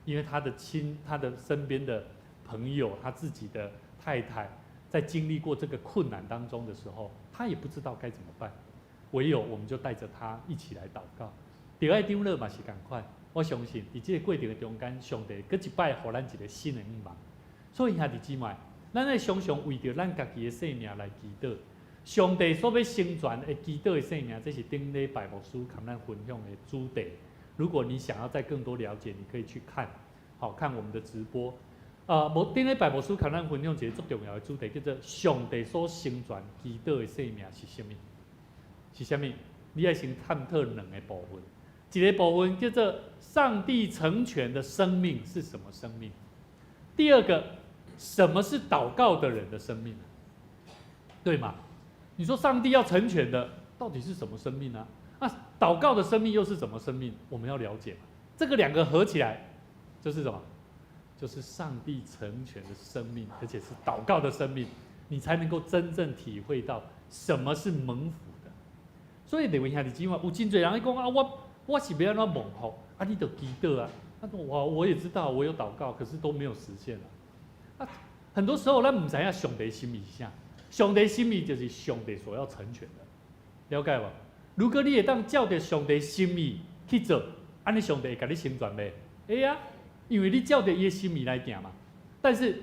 因為他的親、他的身邊的朋友、他自己的太太，在經歷過這個困難當中的時候，他也不知道該怎麼辦。唯有我們就帶着他一起來禱告。著愛長老嘛是仝款，我相信佇這個過程的中間，上帝閣一擺予咱一個新的向望。所以兄弟姊妹，咱愛常常為著咱家己的性命來祈禱。上帝所欲成全的祈禱的生命，這是頂禮拜牧師共咱分享的主題。如果你想要再更多了解，你可以去看，好看我們的直播。啊，無頂禮拜牧師共咱分享一個足重要的主題，叫做上帝所成全祈禱的生命是啥物？是啥物？你愛先探討兩个部分，一个部分叫做上帝成全的生命是什麼生命？第二個，什麼是禱告的人的生命？對嗎？你說上帝要成全的到底是什麼生命呢？啊，禱告的生命又是什麼生命？我們要了解嘛。這個兩個合起來就是什麼？就是上帝成全的生命，而且是禱告的生命，你才能夠真正體會到什麼是蒙福的。所以，各位兄弟姊妹，有真濟人咧講啊，我是欲按怎蒙福啊？你著祈禱啊？啊，我也知道，我有禱告，可是都沒有實現啊。啊，很多時候咱毋知影上帝心意是啥，上帝心意就是上帝所要成全的，了解無？如果你會當照著上帝心意去做，按呢上帝會共你成全袂？會啊，因為你照著伊的心意來行嘛。但是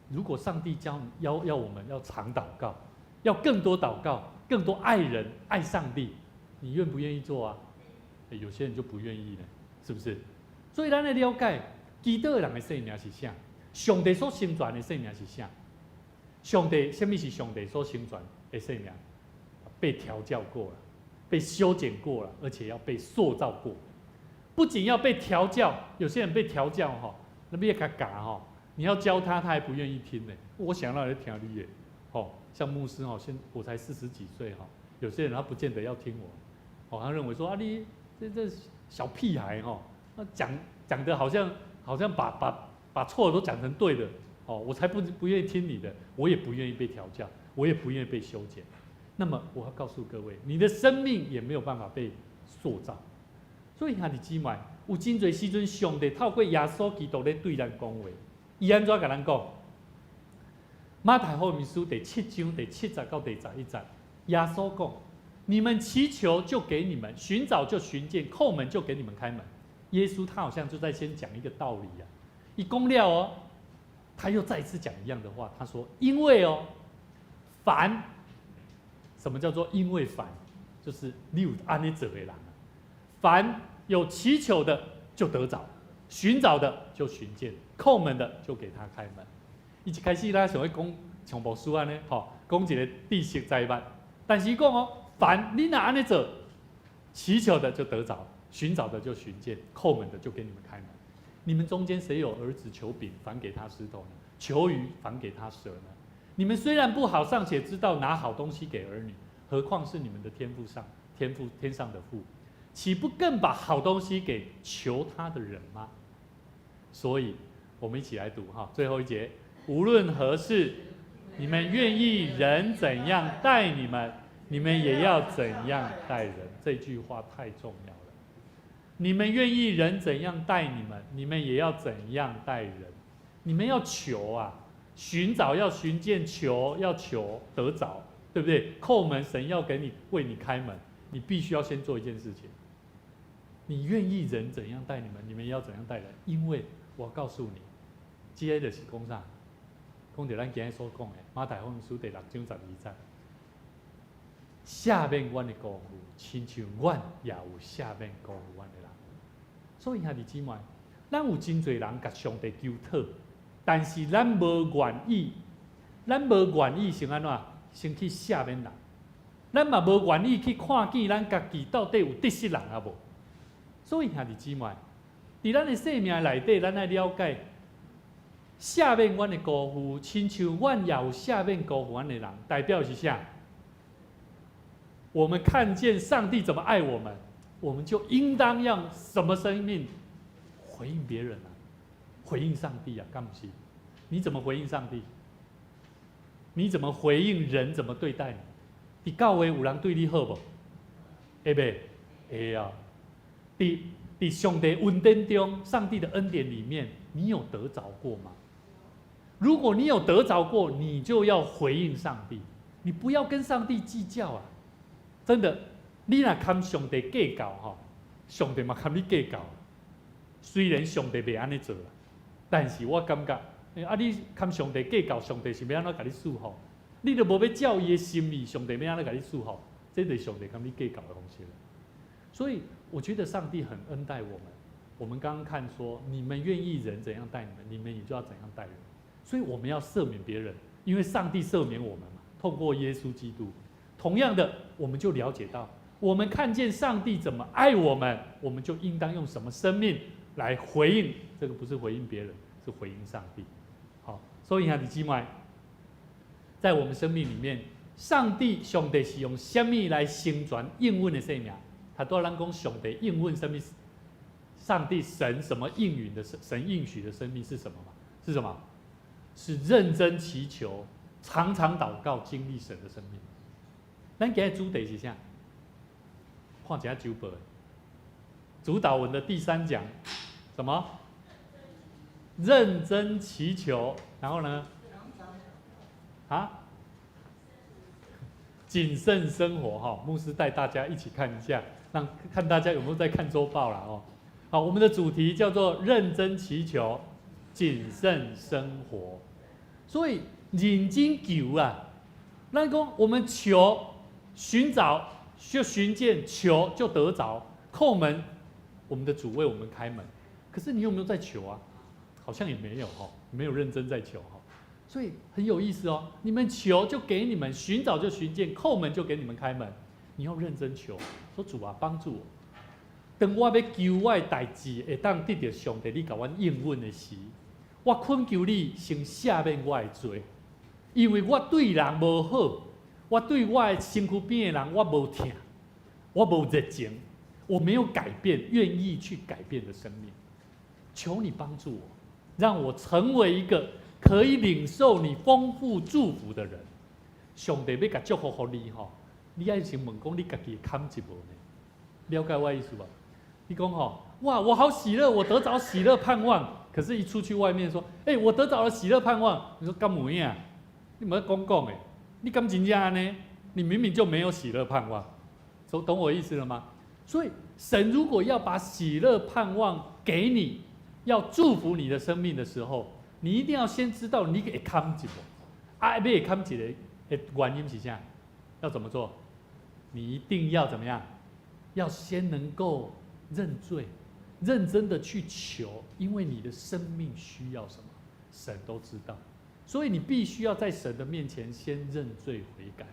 如果上帝教要我們要常禱告，要更多禱告，更多愛人、愛上帝，你願不願意做啊？欸，有些人就不願意了，是不是？所以咱愛了解，祈禱的人的生命是啥？上帝所成全的生命是啥？上帝啥物是上帝所成全的生命？被調教過了，被修剪過了，而且要被塑造過。不僅要被調教，有些人被調教吼，那欲共教吼，你要教他，他還不願意聽呢。我想到來聽你的，吼，像牧師吼，現我才四十幾歲哈，有些人他不見得要聽我，哦，他認為說啊，你這小屁孩吼，那講講的好像把錯的都講成對的，哦，我才不願意聽你的，我也不願意被調教，我也不願意被修剪。那麼我要告訴各位，你的生命也沒有辦法被塑造。所以兄弟姊妹，有真濟時陣，上帝透過耶穌基督咧對咱講話，伊按怎共咱講？馬太福音書第七章第七節到第十一節，耶穌講：你們祈求就給你們，尋找就尋見，叩門就給你們開門。耶穌他好像就在先講一個道理啊，伊講了哦，他又再一次講一樣的話，他說：因為哦，凡，什麼叫做因為凡？就是你有按呢做的人，凡有祈求的就得著，尋找的就尋見，叩門的就給他開門。伊一開始咱想欲講像牧師按呢，吼，講一個知識知物，但是伊講哦，凡你若按呢做，祈求的就得著，尋找的就尋見，叩門的就給你們開門。你們中間誰有兒子求餅，反給他石頭呢？求魚，反給他蛇呢？你們雖然不好，尚且知道拿好東西給兒女，何況是你們的天父上天父天上的父，豈不更把好東西給求他的人嗎？所以，我們一起來讀哈，最後一節。無論何事，你們願意人怎樣待你們，你們也要怎樣待人。這句話太重要了。你們願意人怎樣待你們，你們也要怎樣待人。你們要求啊，尋找要尋見，求要求得著，對不對？叩門，神要給你為你開門，你必須要先做一件事情。你願意人怎樣待你們，你們也要怎樣待人。因為我告訴你，這个就是講啥？講著咱今日所講的馬太福音書第六章十二節，赦免阮的過犯，親像阮也有赦免辜負阮的人。所以兄弟姊妹，咱有真濟人共上帝求討，但是咱無願意，咱無願意先按怎？先去赦免人，咱嘛無願意去看見咱家己到底有得失人抑無？所以兄弟姊妹，佇咱的生命內底，咱愛了解。赦免阮的辜負，親像阮也有赦免辜負阮的人，代表是啥？我們看見上帝怎麼愛我們，我們就應當用什麼生命回應別人啊？回應上帝啊？敢毋是？你怎麼回應上帝？你怎麼回應人？怎麼對待你？佇教會有人對你好無？會袂？會啊！佇上帝恩典中，上帝的恩典裡面，你有得著過嗎？如果你有得著過，你就要回應上帝，你不要跟上帝計較啊！真的，你若堪上帝計較吼，上帝嘛堪你計較。雖然上帝袂按呢做啦，但是我感覺，啊，你堪上帝計較，上帝是欲按怎共你祝福？你都無欲照伊的心意，上帝欲按怎共你祝福？這就是上帝共你計較的方式。所以我覺得上帝很恩待我們。我們剛剛看說，你們願意人怎樣待你們，你們也就要怎樣待人。所以我們要赦免別人，因為上帝赦免我們嘛，透過耶穌基督。同樣的，我們就了解到，我們看見上帝怎麼愛我們，我們就應當用什麼生命來回應。這個不是回應別人，是回應上帝。好，所以兄弟姊妹，在我們生命裡面，上帝上帝是用啥物來成全應允的生命？頭拄仔咱講上帝應允什麼？上帝神什麼應允的神應許的生命是什麼嗎？是什麼？是認真祈求、常常禱告、經歷神的生命。咱今日主題是啥？看一下周報。主禱文的第三講，什麼？認真祈求，然後呢？啊？謹慎生活哈，牧師帶大家一起看一下，讓看大家有沒有在看周報了哦。好，我們的主題叫做認真祈求、謹慎生活。所以認真求啊，咱講我們求、尋找就尋見，求就得著，叩門，我們的主為我們開門。可是你有沒有在求啊？好像也沒有哈，沒有認真在求哈。所以很有意思哦，你們求就給你們，尋找就尋見，叩門就給你們開門。你要認真求，說主啊，幫助我。當我欲求我的代誌會當得著上帝你共阮應允的時，我懇求你先赦免我的罪，因為我對人無好，我對我的身軀邊的人我無疼，我無熱情，我沒有改變，願意去改變的生命。求你幫助我，讓我成為一個可以領受你豐富祝福的人。上帝欲共祝福予你吼，你愛先問講你家己會堪一無呢？了解我意思無？你講吼，哇，我好喜樂，我得著喜樂盼望。可是，一出去外面說，欸，我得著了喜樂盼望。你說敢有影？你毋好講講的，你敢真正按呢？你明明就沒有喜樂盼望，懂我意思了嗎？所以，神如果要把喜樂盼望給你，要祝福你的生命的時候，你一定要先知道你會堪一無？啊，欲會堪一个的原因是啥？要怎麼做？你一定要怎麼樣？要先能夠認罪，認真的去求，因為你的生命需要什麼，神都知道。所以你必須要在神的面前先認罪悔改。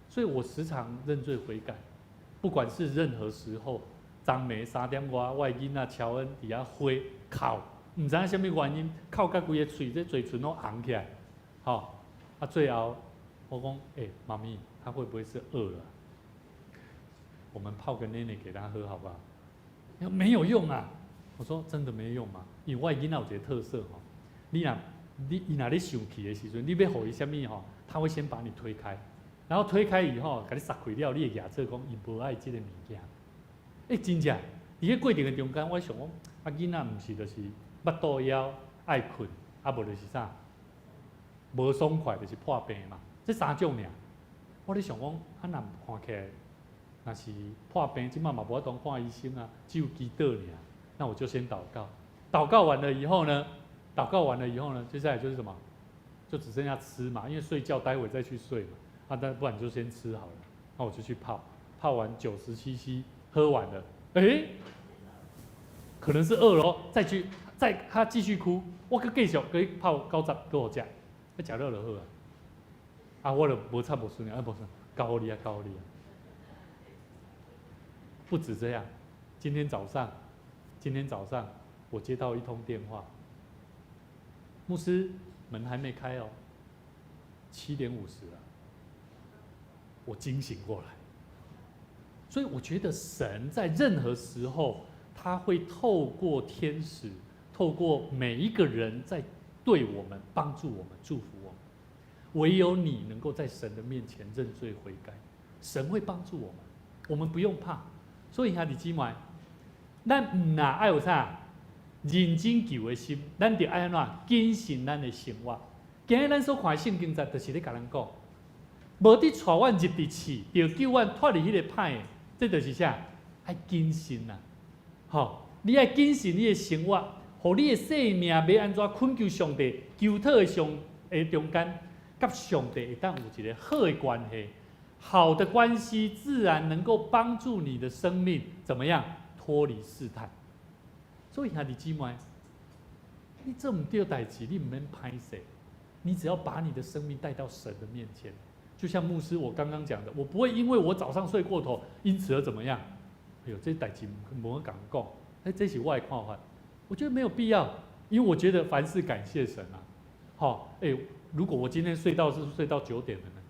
所以我時常認罪悔改，不管是任何時候，昨暝3點外，我的囡仔喬恩佇遐火哭，毋知影啥物原因，哭甲規个喙這嘴唇攏紅起來，吼，啊最後我講，欸，媽咪，他會不會是餓了？我們泡個奶奶給他喝好不好？沒有用啊！我說真的沒用嗎？因為我的囡仔有一個特色吼，你若你伊若咧生氣的時陣，你欲予伊啥物吼，他會先把你推開，然後推開以後，共你捒開了，你會舉做講伊無愛這個物件。欸，真正，佇彼過程的中間，我想講，啊囡仔毋是就是腹肚枵愛睏，啊無就是啥，無爽快就是破病嘛，這三種爾。我咧想講，啊若看起來，若是破病，這擺嘛無法度看醫生啊，只有祈禱爾。那我就先禱告，禱告完了以後呢，禱告完了以後呢，接下來就是什麼？就只剩下吃嘛，因為睡覺待會再去睡嘛。啊，但不然就先吃好了。那我就去泡，泡完97 cc，喝完了，欸，可能是餓了，再去再他繼續哭，我閣繼續閣泡90閣予食，啊，食了就好啊。啊，我就無插無順啊，無順，交予你啊，交予你啊。不止這樣，今天早上我接到一通電話，牧師門還沒開哦，7點50了，我驚醒過來，所以我覺得神在任何時候，他會透過天使，透過每一個人在對我們幫助我們、祝福我們。唯有你能夠在神的面前認罪悔改，神會幫助我們，我們不用怕。所以兄弟姊妹，咱毋但愛有啥認真求的心，咱著愛按怎謹慎咱的生活。今日咱所看的聖經節，就是咧共咱講，無得帶阮入佇試，著救阮脫離彼个歹的，這就是啥？愛謹慎啊！吼，你愛謹慎你的生活，予你的生命欲按怎懇求上帝、求討的上的中間，佮上帝會當有一个好的關係，好的關係自然能夠幫助你的生命怎麼樣脫離試探。所以兄弟姊妹，你做毋對代誌，你毋免歹勢，你只要把你的生命帶到神的面前，就像牧師我剛剛講的，我不會因為我早上睡過頭，因此而怎麼樣？哎呦，這代誌無共講，哎，這是我的看法，我覺得沒有必要，因為我覺得凡事感謝神啊。好，哎，如果我今天睡到是睡到9點的呢，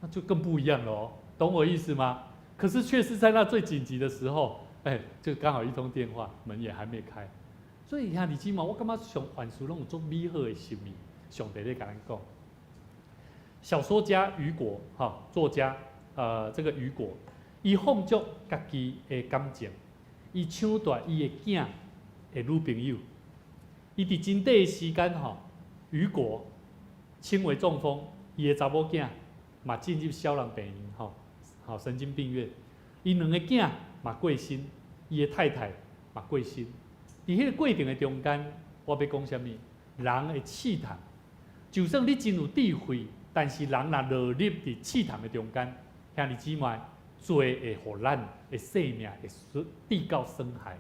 那就更不一樣了哦，懂我意思嗎？可是卻是在那最緊急的時候，哎，就剛好一通電話，門也還沒開，所以兄弟姊妹，我感覺上凡事攏有足美好的心意，上帝咧共咱講。小說家雨果，哈，作家，這個雨果，伊放逐家己的感情，伊搶奪伊的囝的女朋友，伊佇真短的時間，吼，雨果輕微中風，伊的查某囝嘛進入痟人病院，吼，好神經病院，伊兩个囝嘛過身，伊的太太嘛過身。佇彼个過程的中間，我欲講啥物？人會試探，就算你真有智慧，但是人若落入佇試探的中間，兄弟姊妹，罪會予咱的生命會致到損害，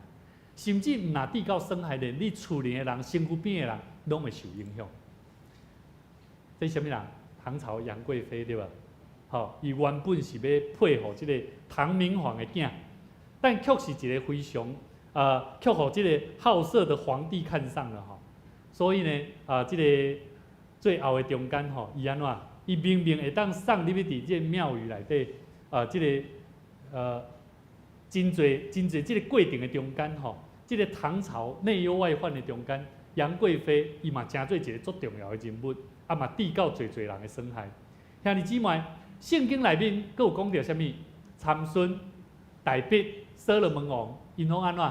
甚至毋若致到損害，連你厝裡的人、身軀邊的人，攏會受影響。這啥物人？唐朝楊貴妃對吧？吼，伊原本是欲配予這个唐明皇的囝，但卻是一个非常，卻予這个好色的皇帝看上了吼，所以呢，啊，這个最後的中間吼，伊按怎？伊明明會當送入去佇這个廟宇內底，啊，這个真濟真濟這个過程的中間吼，這个唐朝內憂外患的中間，楊貴妃伊嘛成做一个足重要的人物，啊嘛致到濟濟人的損害。兄弟姊妹，聖經內面閣有講著啥物？參孫、大衛、所羅門王，𪜶攏按怎？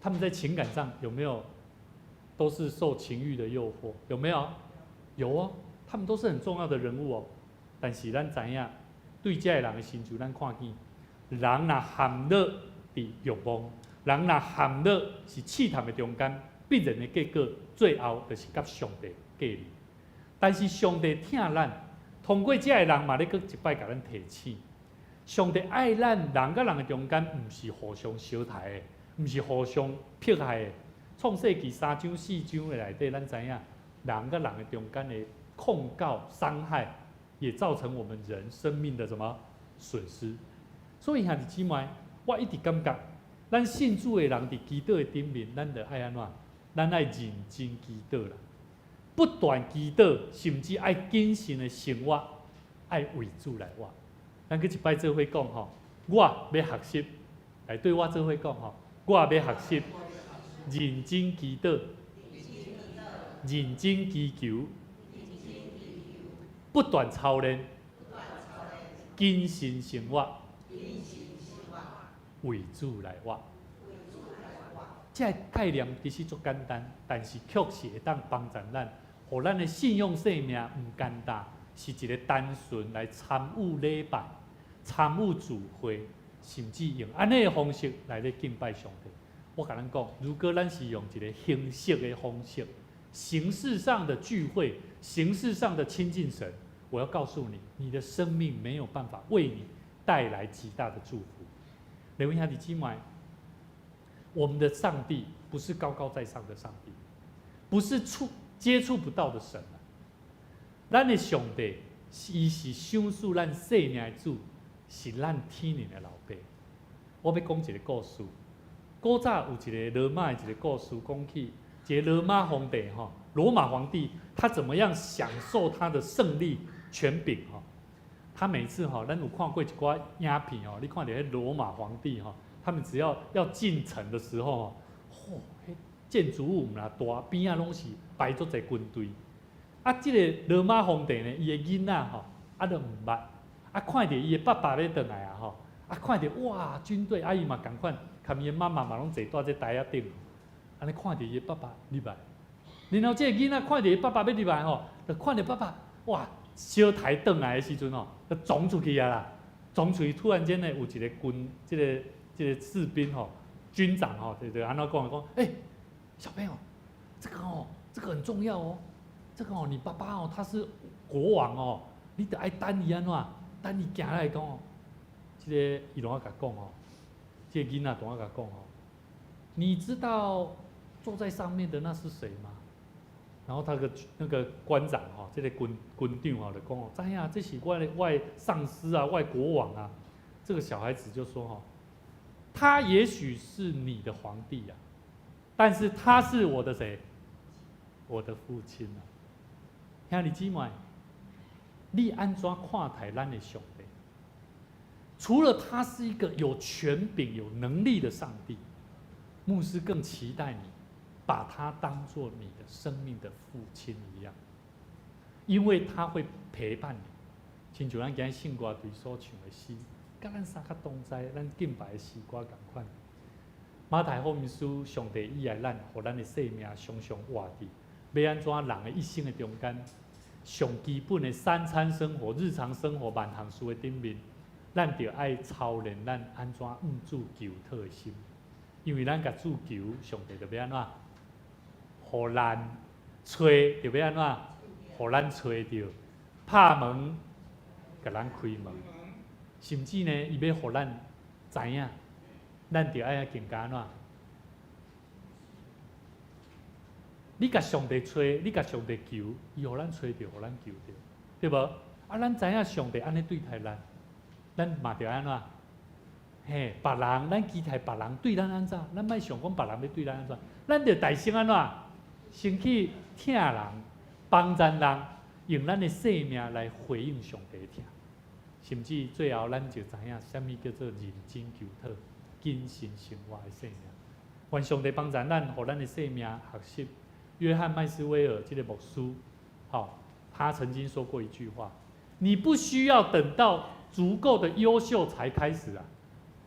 他們在情感上有沒有都是受情慾的誘惑？有沒有？有哦，他們都是很重要的人物哦。但是咱知影，對這个人的成就，咱看見，人若陷落佇慾望，人若陷落是試探的中間，必然的結果，最後就是佮上帝隔離。但是上帝疼咱，通過這个人嘛咧閣一擺共咱提醒，上帝愛咱，人佮人的中間，毋是互相相刣的，毋是互相迫害的。創世記三章四章的內底，咱知影人佮人的中間的控告、傷害，也造成我們人生命的什麼損失。所以兄弟姊妹，我一直感覺，咱信主的人佇祈禱的頂面，咱著愛按怎？咱愛認真祈禱啦，不斷祈禱，甚至愛謹慎的生活，愛為主來活。咱閣一擺做伙講吼，我欲學習，來對我做伙講吼，我欲學習認真祈禱，認真祈求，不斷操練，謹慎生活，為主來活。這个概念其實足簡單，但是卻是會當幫助咱，予咱的信仰生命毋簡單，是一个單純來參與禮拜、參與聚會，甚至用按呢的方式來咧敬拜上帝。我共咱講，如果咱是用一个形式的方式、形式上的聚會、形式上的親近神，我要告訴你，你的生命沒有辦法為你帶來極大的祝福。各位兄弟姊妹，我們的上帝不是高高在上的上帝，不是接觸不到的神啊。咱的上帝，伊是賞賜咱生命的主，是咱天靈的老爸。我欲講一个故事。古早有一个羅馬的一个故事，講起一个羅馬皇帝吼，羅馬皇帝他怎麼樣享受他的勝利權柄吼？他每次吼，咱有看過一寡影片哦，你看著彼羅馬皇帝吼，他們只要要進城的時候，吼，彼建築物毋若大，邊仔攏是排足濟軍隊。啊，這個羅馬皇帝呢，伊的囡仔吼，啊都毋捌，啊看著伊的爸爸欲轉來啊吼，啊看著哇軍隊，啊伊嘛仝款，共伊的媽媽嘛攏坐佇這台仔頂，按呢看著伊的爸爸入來，然後這個囡仔看著伊爸爸欲入來吼，就看著爸爸哇小抬轉來的時陣吼，就衝出去啊啦，衝出去突然間呢，有一個軍，這個士兵吼，軍長吼，就按怎講講，欸，小朋友，這個哦，這個很重要哦，這個哦，你爸爸哦，他是國王哦，你著愛等伊按怎，等伊行來講哦，這個伊攏愛共講哦，這個囡仔攏愛共講哦，你知道坐在上面的那是誰嗎？然後他個那個官長吼，這個軍長吼就講哦，知影，這是我的上司啊，我的國王啊。這個小孩子就說吼，他也許是你的皇帝啊，但是他是我的誰？我的父親啊。兄弟姊妹，你按怎看待咱的上帝？除了他是一個有權柄、有能力的上帝，牧師更期待你把他當做你的生命的父親一樣，因為他會陪伴你。親像咱今日聖歌隊所唱的詩，佮咱三較同在，咱敬拜的詩歌仝款。馬太福音書，上帝喜愛咱，予咱的生命常常活佇欲按怎人的一生的中間，上基本的三餐生活、日常生活萬項事的頂面，咱著愛操練咱按怎向主求討的心，因為咱共主求，上帝就欲按怎？予咱揣，就欲按怎？予咱揣著，拍門，共咱開門，甚至呢，伊欲予咱知影，咱著愛更加按怎？你共上帝揣，你共上帝求，伊予咱揣著，予咱求著，對無？啊，咱知影上帝按呢對待咱，咱嘛著按怎？嘿，別人，咱期待別人對咱按怎？咱莫想講別人欲對咱按怎，咱著代先按怎？先去疼人，幫助人，用咱的生命來回應上帝疼，甚至最後咱就知影啥物叫做認真求討、謹慎生活的生命。願上帝幫助咱，予咱的生命學習。約翰麥斯威爾這個牧師，吼，他曾經說過一句話：你不需要等到足夠的優秀才開始啊，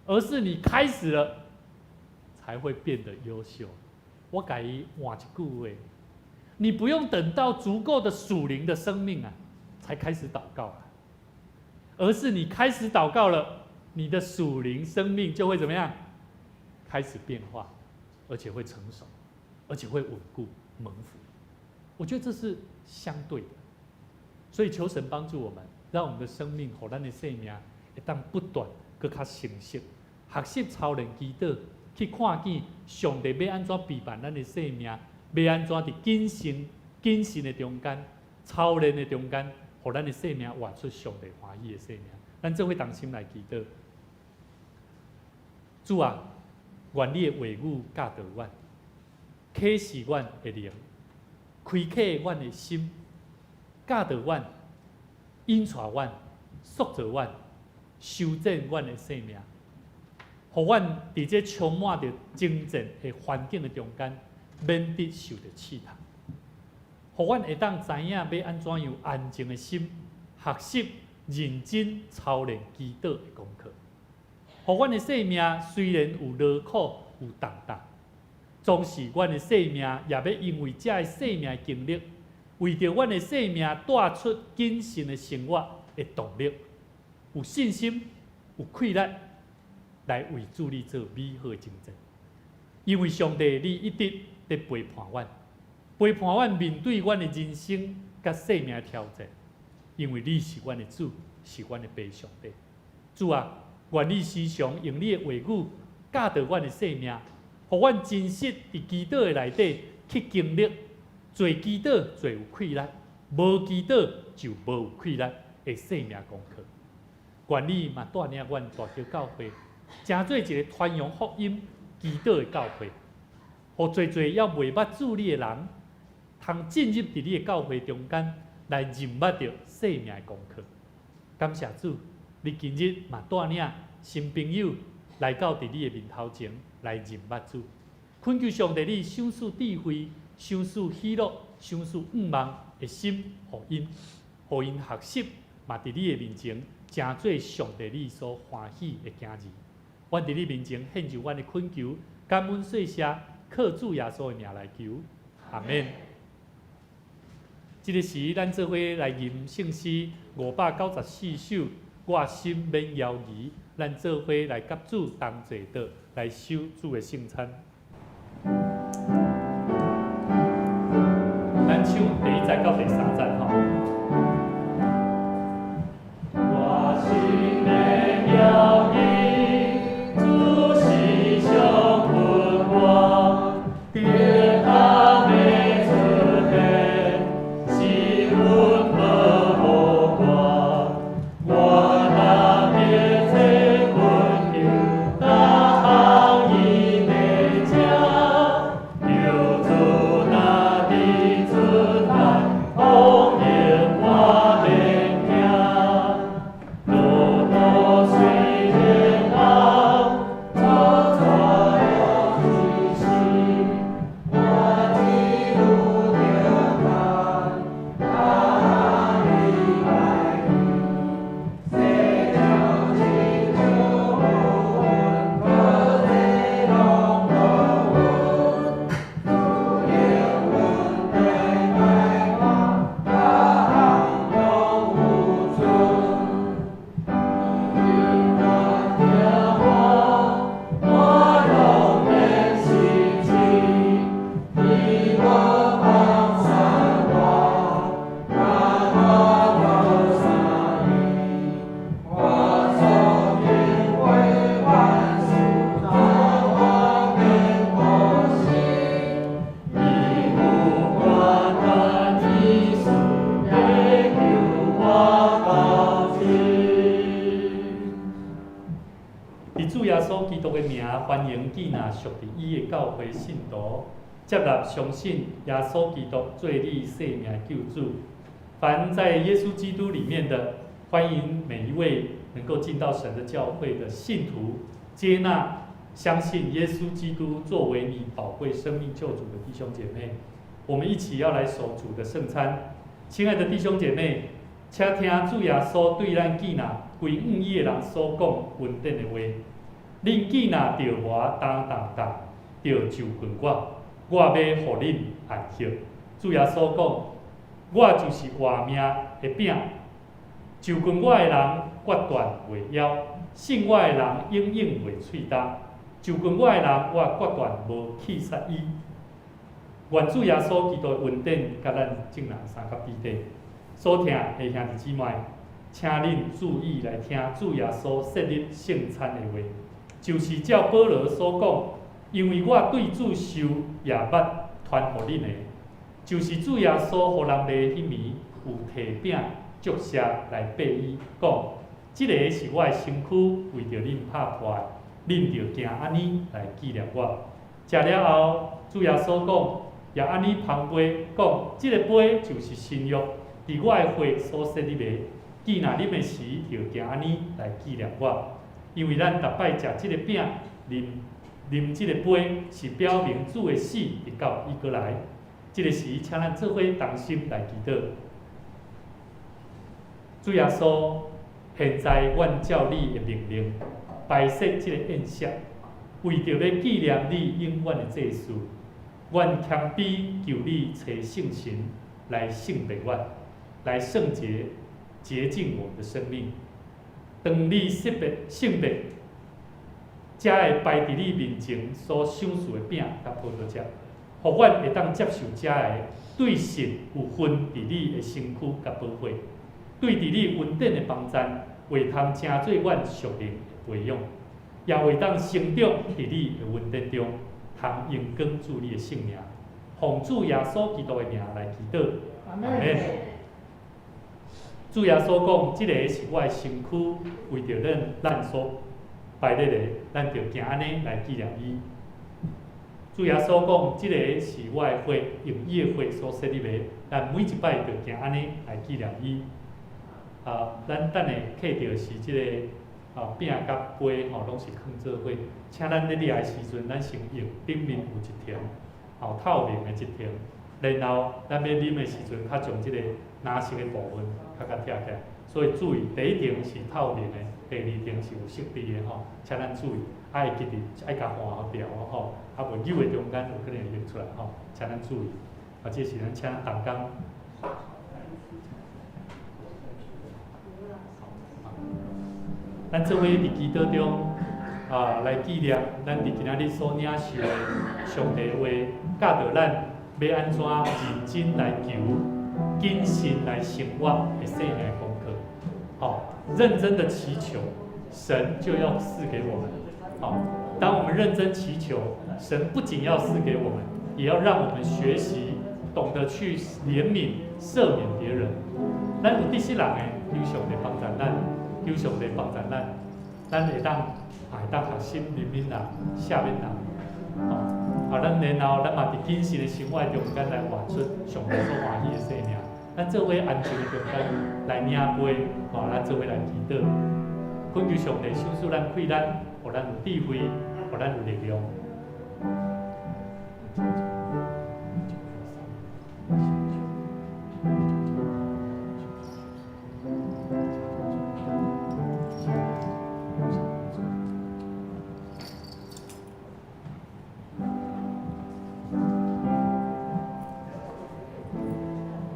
而是你開始了，才會變得優秀。我共伊換一句話，你不用等到足夠的屬靈的生命啊，才開始禱告啊，而是你開始禱告了，你的屬靈生命就會怎麼樣？開始變化，而且會成熟，而且會穩固蒙福。我覺得這是相對的，所以求神幫助我們，讓我們的生命予咱的生命會當不斷閣較成熟，學習操練祈禱。去看見上帝欲按怎陪伴咱的生命，欲按怎佇謹慎、謹慎的中間、操練的中間，予咱的生命活出上帝歡喜的生命。咱做伙同心來祈禱。主啊，願你的話語教導阮，啟示阮的靈，開啟阮的心，教導阮，引帶阮，塑造阮，修正阮的生命。予阮佇這充滿著爭戰的環境的中間，免得受著試探。予阮會當知影欲按怎樣安靜的心，學習認真操練祈禱的功課。予阮的生命雖然有勞苦有重擔，總是阮的生命也欲因為這个生命的經歷，為著阮的生命帶出謹慎的生活的動力，有信心，有氣力。來為主你做美好的征戰，因為上帝你一直佇陪伴阮，陪伴阮面對阮的人生佮生命的挑戰，因為你是阮的主，是阮的父上帝。主啊，願你時常用你的話語教導阮的生命，予阮真實佇祈禱的內底去經歷，做祈禱做有氣力，無祈禱就無有氣力的生命功課。願你嘛帶領阮大橋教會，成做一個傳揚福音、祈禱的教會，予濟濟猶未捌主你的人，通進入佇你的教會中間來認捌著生命的功課。感謝主，你今日嘛帶領新朋友來到佇你的面頭前來認捌主，懇求上帝你賞賜智慧、賞賜喜樂、賞賜向望的心，予𪜶，予𪜶學習嘛佇你的面前，成做上帝你所歡喜的囝兒。阮佇你面前獻上阮的懇求，感恩說謝，靠主耶穌的名來求，阿們。這个時，咱做伙來吟聖詩594首，我心免猶疑。咱做伙來佮主同齊的來守主的聖餐。咱唱第一節到第三節吼。我心免猶疑，主時常阮我，黑暗的出現，是阮保護我。我若迫切懇求，逐項伊的正，求主若佇出來，福音我免驚。路途雖然暗，主帶路指示，我一路著看，甲你來去，世上親像阮，可這攏無阮，主領阮來來往，逐項攏有準。永遠聽我，我攏免失志，伊無放散我，甲我斗相依，我所經過萬事，助我堅固心。伊有患難醫術，來救我到底。佇主耶穌基督的名，歡迎建納屬佇伊的教會信徒，接納相信耶穌基督做你生命的救主。凡在耶穌基督裡面的，歡迎每一位能夠進到神的教會的信徒，接納相信耶穌基督作為你寶貴生命救主的弟兄姐妹，我們一起要來守主的聖餐。親愛的弟兄姐妹，請聽主耶穌對咱建納歸向伊的人所講恩典的話。恁囝若著我擔重擔，著就近我，我欲予恁安息。主耶穌講，我就是活命的餅，就近我的人決斷袂枵，信我的人永遠袂喙焦。就近我的人，我決斷無棄殺伊。願主耶穌基督的恩典，佮咱眾人相佮彼得。所聽的兄弟姊妹，請恁注意來聽主耶穌設立聖餐的話，就是照保羅所講，因為我對主受耶物傳予恁的，就是主耶穌予人賣彼暝，有提餅祝謝來擘伊，講：這个是我的身軀，為著恁拍破的，恁著行按呢來紀念我。食了後，主耶穌講，也按呢捧杯，講：這个杯就是新約，佇我的血所設立的。既若啉的時，就行按呢來紀念我。因為咱逐擺食這个餅，啉啉這个杯，是表明主的死直到伊閣來。這个時，請咱做伙同心來祈禱。主耶穌，現在阮照你的命令，擺設這个宴席，為著欲紀念你永遠的濟事，阮謙卑求你差聖神來聖別阮，來聖潔潔淨我們的生命。當你識別聖別，才會擺佇你面前所賞賜的餅佮葡萄汁，予阮會當接受這个對神有份佇你的身軀佮寶血，對佇你恩典的幫贊，會通成做阮屬靈的培養，也會當成長佇你的恩典中，通榮光主你的聖名，奉主耶穌基督的名來祈禱，阿們。主耶穌講：這个是我的身軀，為著咱所擺設的，咱著行按呢來紀念伊。主耶穌講：這个是我的血，用伊的血所設立的，咱每一擺著行按呢來紀念伊。啊，咱等下客著是這个啊餅佮杯吼，攏是囥做伙。請咱咧掠的時陣，咱先用頂面有一層，吼透明的一層，然後咱欲啉的時陣，較將這个藍色的部分較共拆起來。所以注意，第一層是透明的，第二層是有色滴的吼，請咱注意，愛記得愛共換掉吼，啊無扭的中間有可能會溢出來吼，請咱注意。啊，這是咱請同工。咱做伙佇祈禱中啊，來紀念咱佇今仔日所領受的上帝話，教導咱欲按怎認真來求、謹慎來生活的生命功課。好，認真的祈求，神就要賜給我們。好，當我們認真祈求，神不僅要賜給我們，也要讓我們學習懂得去憐憫、赦免別人。咱有得失人的，求上帝幫助咱，求上帝幫助咱，咱會當學習憐憫人、赦免人。好，咱然後咱嘛佇謹慎的生活中間來活出上帝所歡喜的生命。咱做伙安靜的中間來領杯，吼，咱做伙來祈禱，懇求上帝賞賜咱氣力，予咱有智慧，予咱有力量。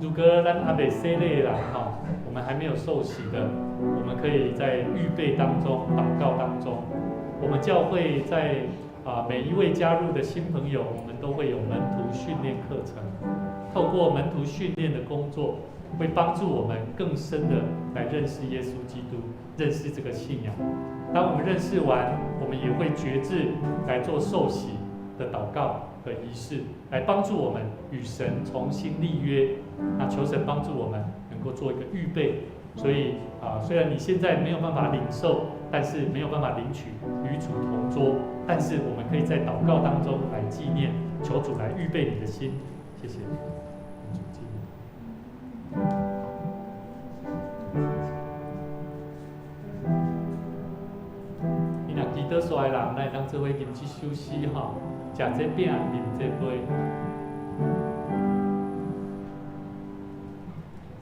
如果咱還未洗禮的人吼，我們還沒有受洗的，我們可以在預備當中、禱告當中。我們教會在每一位加入的新朋友，我們都會有門徒訓練課程。透過門徒訓練的工作，會幫助我們更深的來認識耶穌基督，認識這個信仰。當我們認識完，我們也會決志來做受洗的禱告的儀式，來幫助我們與神重新立約。那求神幫助我們能夠做一個預備。所以雖然你現在沒有辦法領受，但是沒有辦法領取與主同桌，但是我們可以在禱告當中來紀念，求主來預備你的心。謝謝。你若祈禱煞的人，咱會當做伙吟這首詩吼，食這餅，啉這杯。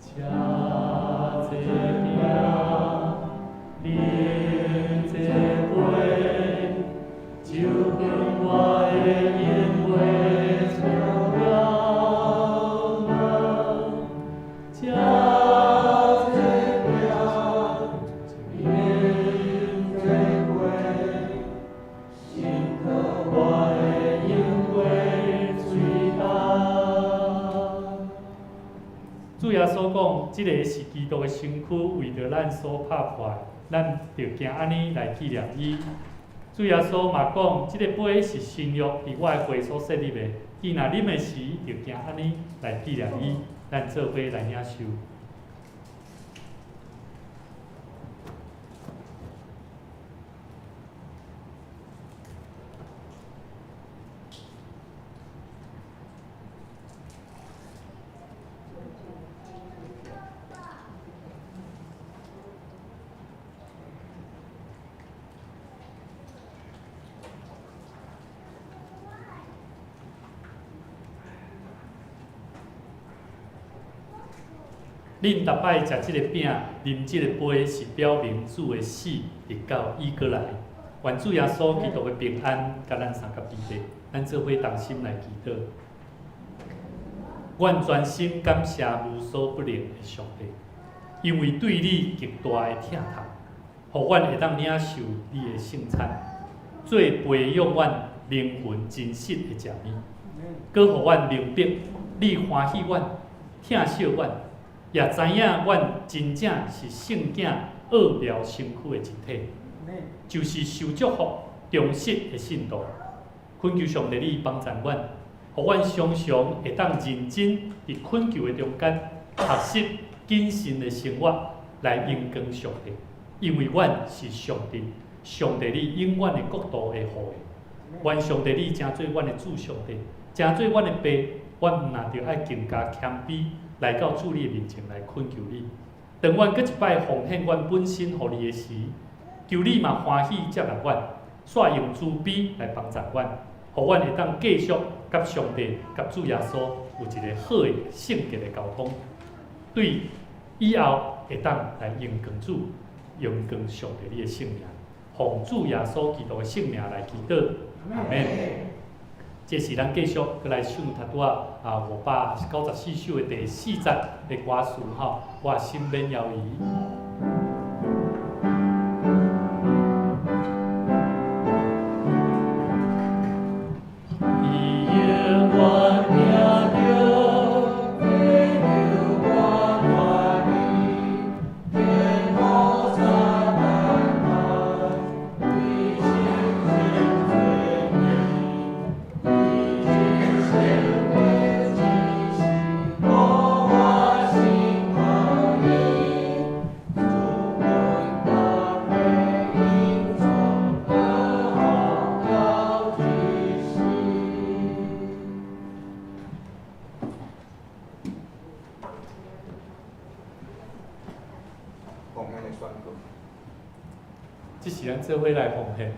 食這餅，啉這杯，酒分我的永袂出了门。食這餅，啉這杯，身躯我的永袂坠落。主耶穌講，這个是基督的身軀，為著咱所拍破的，咱著行按呢來紀念伊。主耶穌嘛講，這个杯是新約，佇我的血所設立的，伊若啉的時，就行按呢來紀念伊。咱做伙來領受。恁逐擺食這个餅、啉這个杯，是表明主的死，直到伊閣來。願主耶穌基督的平安，佮咱三个彼得，咱做伙同心來祈禱。阮專心感謝無所不能的上帝，因為對你極大的疼痛，予阮會當領受你的聖餐，做培養阮靈魂真實的食物，閣予阮明白你歡喜阮、疼惜阮。也知影阮真正是聖囝奧妙身軀的一體，就是受祝福、忠實的信徒。懇求上帝你幫助阮，予阮常常會當認真佇懇求的中間，學習謹慎的生活來榮光上帝。因為阮是上帝，上帝你永遠的國度的後裔。願上帝你成做阮的主上帝，成做阮的爸，阮毋但著愛更加謙卑。來到主你的面前來懇求你，當阮閣一擺奉獻阮本身予你的時，求你嘛歡喜接納阮，煞用慈悲來幫助阮，予阮會當繼續佮上帝、佮主耶穌有一个好的聖潔的溝通，對以後會當來榮光主、榮光上帝你的聖名，奉主耶穌基督的聖名來祈禱，阿們。這是咱繼續閣來唱頭拄仔啊594首的第四節的歌詞吼，我心免猶疑。這是咱做伙來奉獻。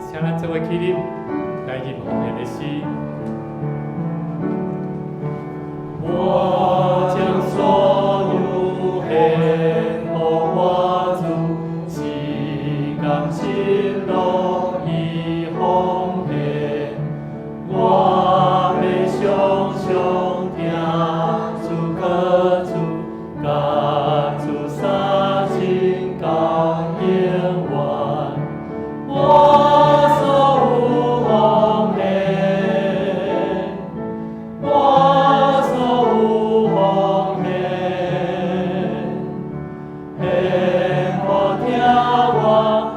請咱做伙起立，來吟奉獻的詩。我將所有獻予我主，是甘心樂意奉獻。我欲常常聽主告主，佮主相親到永遠。我所有奉獻，我所有奉獻，獻予疼我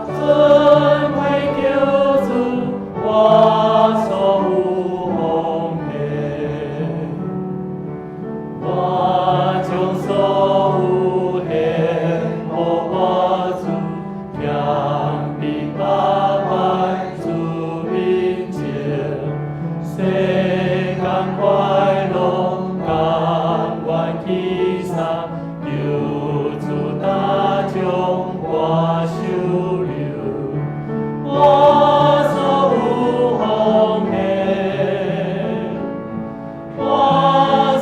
尊貴救主，我所有奉獻，我將所有獻予我主，謙卑百拜主面前，世間快樂甘願棄捨，求主擔將我收留。我所有奉獻，我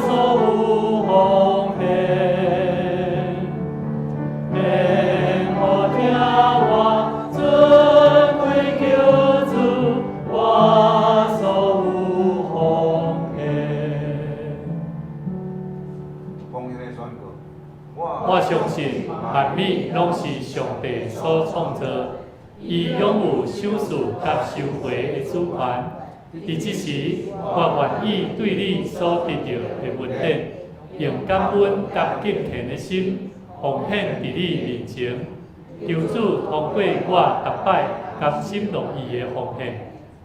所有奉獻，獻予疼我尊貴救主，我所有奉獻。奉獻的宣告。我相信萬物攏是上帝所創造，伊擁有賞賜佮收回的主權。佇這時，我願意對你所得著的恩典，用感恩佮敬虔的心奉獻佇你面前。求主通過我逐擺甘心樂意的奉獻，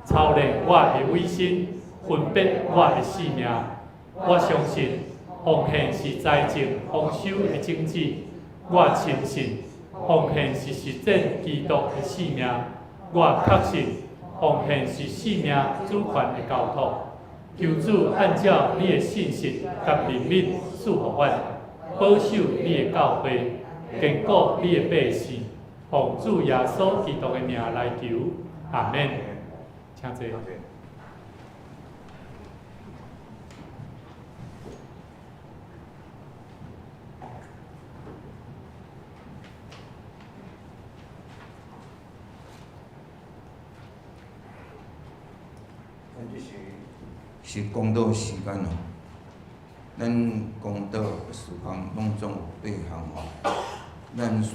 操練我的委身，分別我的性命。我相信奉獻是財政豐收的種子。我深信奉獻是實踐基督的使命。我確信奉獻是生命主權的交託。求主按照你的信實佮憐憫賜予阮，保守你的教會，堅固你的百姓。奉主耶穌基督的名來求，阿們。請坐。咱這是是講道時間哦，咱講道事項攏總有八項哦。咱選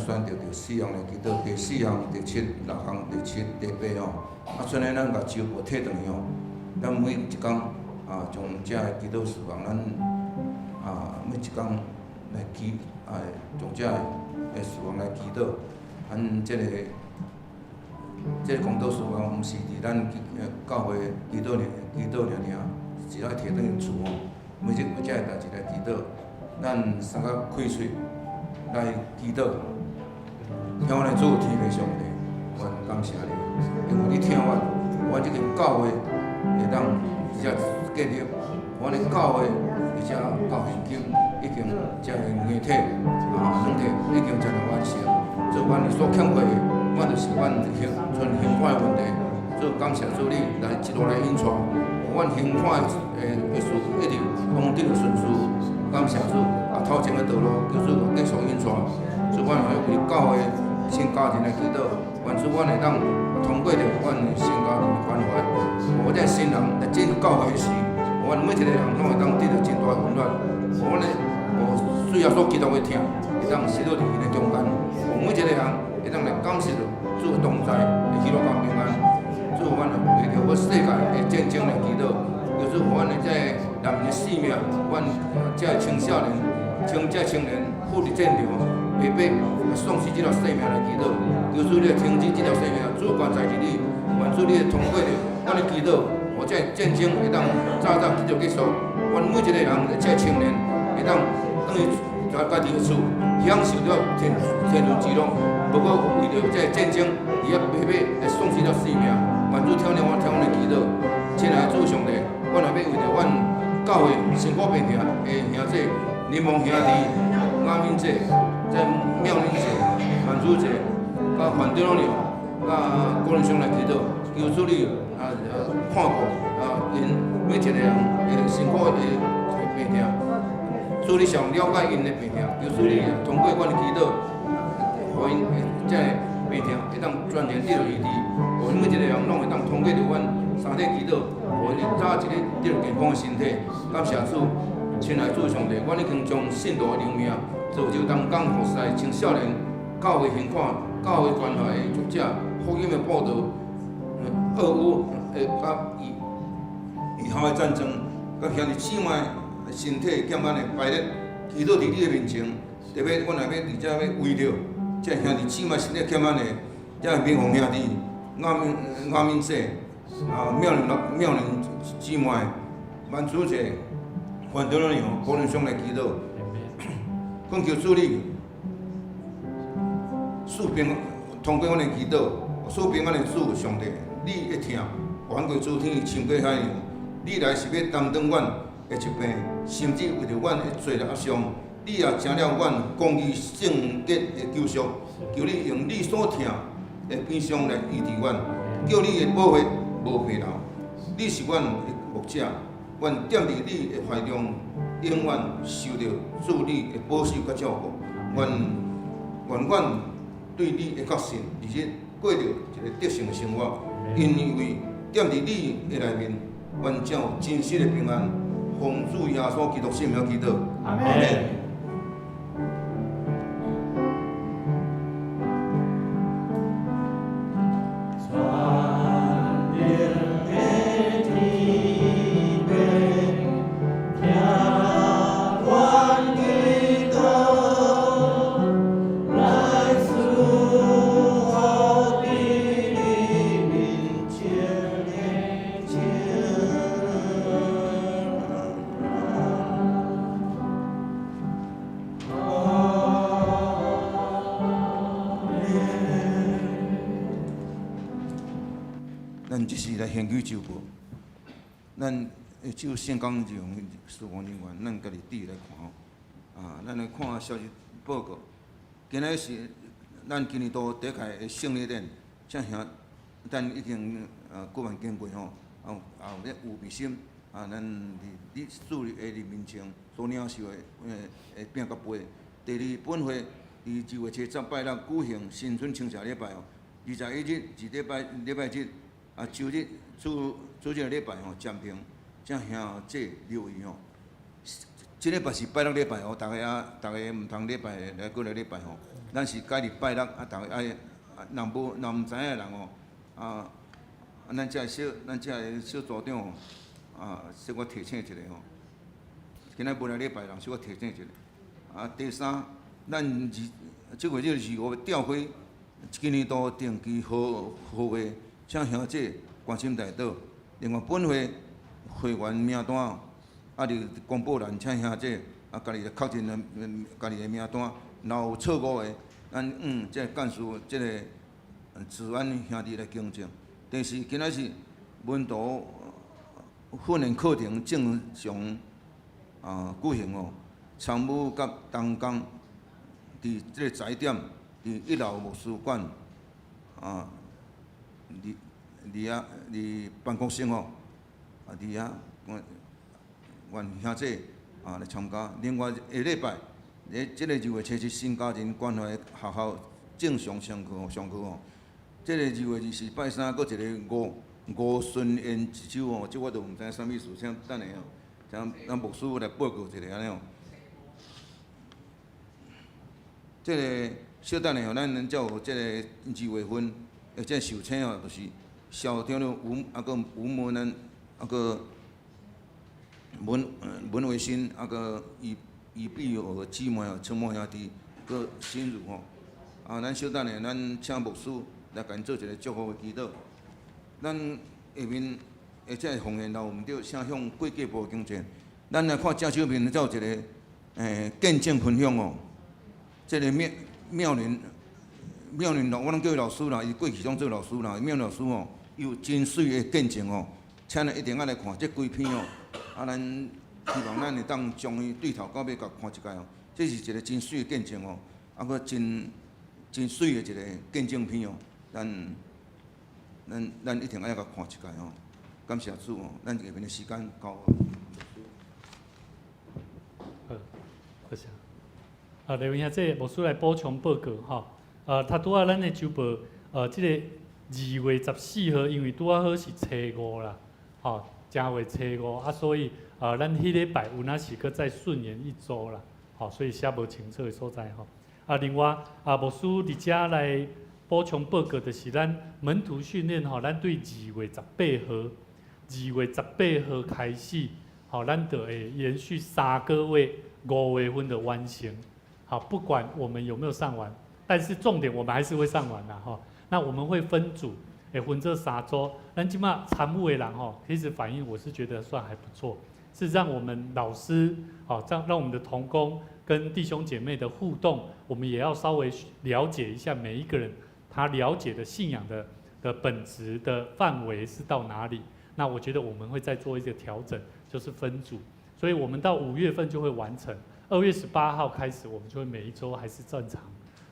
擇著四項來祈禱，第四項、第七、六項、第七、第八吼。啊，賰呢，咱共週報提轉去吼。咱每一工啊，將這个祈禱事項，咱啊每一工來祈啊，將這个事項來祈禱。咱這個講道事項，毋是佇咱教會祈禱爾祈禱爾爾，是愛提轉去厝吼。每日為這个代誌來祈禱，咱三個開喙來祈禱，向阮的主天父上帝，阮感謝你，因為你疼阮，阮這間教會會當遮建立，阮的教會而且到現今已經這个硬體啊軟體已經真完成，做阮所欠缺的，阮就是阮行賰行款的問題，做感謝主你來一路來引帶，阮行款的事一直攏得到順遂，感謝主。啊，頭前的道路，求主繼續引帶，主阮會為教會新家庭來祈禱，願主阮會當通過著阮新家庭的關懷，予這新人來進入教會時，阮每一個人攏會當得著真大的溫暖，予阮的予主耶穌基督的疼，會當實落佇𪜶的中間，予每一個人會當來感受著主的同在，會喜樂佮平安。主，阮為著我世界的戰爭來祈禱，求主予阮的這个難民的性命，阮這个青少年、這青年赴佇戰場，白白喪失這條性命來祈禱，求主你來停止這條性命，主權在佇你，願主你會通過著阮的祈禱，予這个戰爭會當早早得著結束。阮每一個人，這青年會當轉去家己的厝，享受著天倫之樂。無閣為著這個戰爭，伊遐白白來喪失著性命。願主聽了阮聽阮的祈禱，親愛的主上帝，阮若欲為著阮教會辛苦病痛的兄弟、林王兄弟、亞敏姐、這妙玲姐、萬主姐、佮范長老佮郭仁兄來祈禱，求主你啊看顧啊𪜶每一個人的辛苦的病痛，主你上了解𪜶的病痛，求主你通過阮的祈禱，予𪜶這個病痛會當全然得著醫治，予每一個人攏會當通過著阮三體祈禱，予𪜶早一日得著健康的身體。感謝主，親愛主上帝，阮已經將信徒的靈命造就當講服侍青少年教會行款、教會關懷的作者、福音的報導、俄烏的佮以哈的戰爭，佮兄弟姊妹身體減慢的排列，祈禱佇你的面前，特別阮也欲佇遮欲為著這兄弟姊妹身體減慢的，這明宏兄弟、亞敏姐、啊妙玲姊妹、萬主姐、范長老娘、郭仁兄來祈禱，懇求主你賜平通過阮的祈禱，賜平安的主上帝，你的疼遠過諸天，深過海洋。你來是欲擔當阮的疾病，甚至為著阮的罪孽傷，你也成了阮公義聖潔的救贖。求你用你所疼的鞭傷來醫治阮，叫你的寶血無白流。你是阮的牧者，阮踮佇你的懷中，永遠受著主你的保守佮照顧。願阮對你的確信，日日過著一個得勝的生活。因為踮佇你的內面，阮才有真實的平安。奉主耶穌基督聖名祈禱，阿們。咱這時來研究週報，咱會照聖工人員、事工人員，咱家己佇來看吼。啊，咱來看消息報告。今仔日是咱今年度第一屆的聖禮典，這兄咱已經舉辦經過吼，啊啊有預備心啊，咱佇你主的面前所領受的餅佮杯。第二，本會佇2月7日拜六舉行新春清社禮拜吼，21日是禮拜日。啊，周日主主日禮拜吼，暫停，請兄姐留意吼。這禮拜是拜六禮拜哦，逐家啊，逐家毋通禮拜來過來禮拜吼。咱是改禮拜六啊，逐家愛，若無若毋知影的人哦，啊，咱這個小組長哦，啊，小可提醒一下吼。今仔無來禮拜人，小可提醒一下。啊，第三，咱二這個月25教會今年度定期號會，請兄姐關心代禱。另外，本會會員名單啊，佇公布欄，請兄姐啊，家己來確認家己的名單。若有錯誤的，咱這個幹事這個治安兄弟來更正。第四，今仔是門徒訓練課程正常啊舉行哦，參與佮同工佇這個十點，佇一樓牧師館啊，佇佇遐佇辦公室吼，啊佇遐，願兄姐啊來參加。另外下禮拜，咧這個2月7日新家庭關懷學校正常上課上課吼。這個2月20拜三，閣一個吳吳順燕一周吼，這我都毋知啥物意思，請等下吼，請咱牧師來報告一下按呢吼。這個小等下吼，咱才有這個二月份的這個受請吼，就是校長的吳啊閣吳文咱啊閣文文維新啊閣伊伊碧娥姊妹吼，陈模兄弟閣新如吼。啊，咱小等下，咱請牧師來共𪜶做一個祝福的祈禱。咱下面的這個奉獻若有毋對，請向會計部更正。咱來看正手面才有一個見證分享哦。這個妙妙玲妙玲老，我攏叫伊老師啦，伊過去攏做老師啦。妙老師吼，伊有真媠的見證哦，請咱一定愛來看這幾篇哦。啊，咱希望咱會當將伊對頭到尾共看一擺哦。這是一個真媠的見證哦，啊，閣真真媠的一個見證片哦。咱咱咱一定愛共看一擺哦。感謝主哦，咱下面的時間交予好，多謝。啊，劉兄，這牧師來補充報告吼。啊，他拄仔咱的週報，這個2月14號，因為拄仔好是初五啦，吼，正月初五啊，所以啊，咱彼禮拜有若是閣再順延一周啦，吼，所以寫無清楚的所在吼。啊，另外啊，牧師佇遮來補充報告，就是咱門徒訓練吼，咱對2月18號，2月18號開始，吼，咱就會延續3個月，5月份的完成。好，不管我們有沒有上完，但是重點我們還是會上完的哈。那我們會分組，會分這三組。咱這馬參與的人吼，其實反應我是覺得算還不錯，是讓我們老師，好，讓我們的同工跟弟兄姐妹的互動，我們也要稍微了解一下每一個人他了解的信仰的本質的範圍是到哪裡。那我覺得我們會再做一個調整，就是分組，所以我們到5月份就會完成。2月18號開始，我們就會每一週還是正常。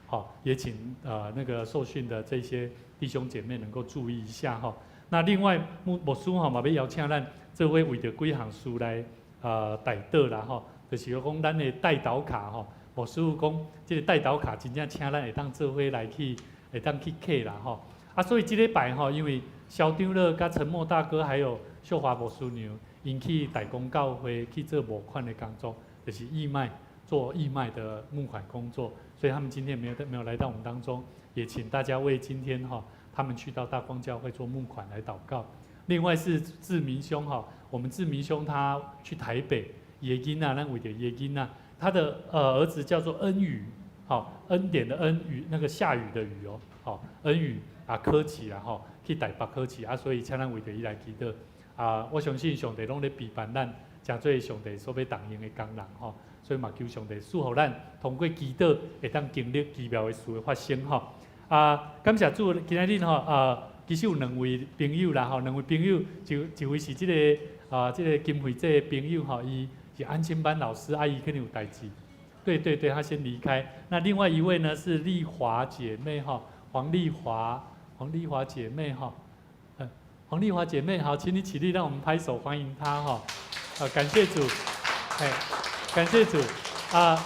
好，也請那個受訓的這些弟兄姐妹能夠注意一下哈。那另外牧師吼嘛欲邀請咱做伙為著幾項事來代禱啦吼，就是講咱的代禱卡吼，牧師講這個代禱卡真正請咱會當做伙來去，會當去刻啦吼。啊，所以這禮拜吼，因為蕭長樂佮陳默大哥還有秀華牧師娘，𪜶去大公教會去做募款的工作，就是義賣做義賣的募款工作，所以他們今天沒有來到我們當中，也請大家為今天哈他們去到大光教會做募款來禱告。另外是志明兄哈，我們志明兄他去台北，伊的囡仔，咱為著伊的囡仔，他的兒子叫做恩宇，好，恩典的恩雨，那個下雨的雨哦，好，恩宇啊考試啦吼，去台北考試啊，所以請咱為著伊來祈禱啊，我相信上帝攏咧備辦咱，成做上帝所欲動用的工人吼，所以嘛求上帝賜予咱通過祈禱會當經歷奇妙的事的發生吼。啊，感謝主，今仔日吼啊，其實有兩位朋友啦吼，兩位朋友就一位是這個啊，這個金惠這個朋友吼，伊是安親班老師，啊伊可能有代誌。對對對，他先離開。那另外一位呢是麗華姐妹哈，黃麗華，黃麗華姐妹哈，嗯，黃麗華姐妹好，請你起立，讓我們拍手歡迎她哈。啊，感謝主，哎，感謝主啊。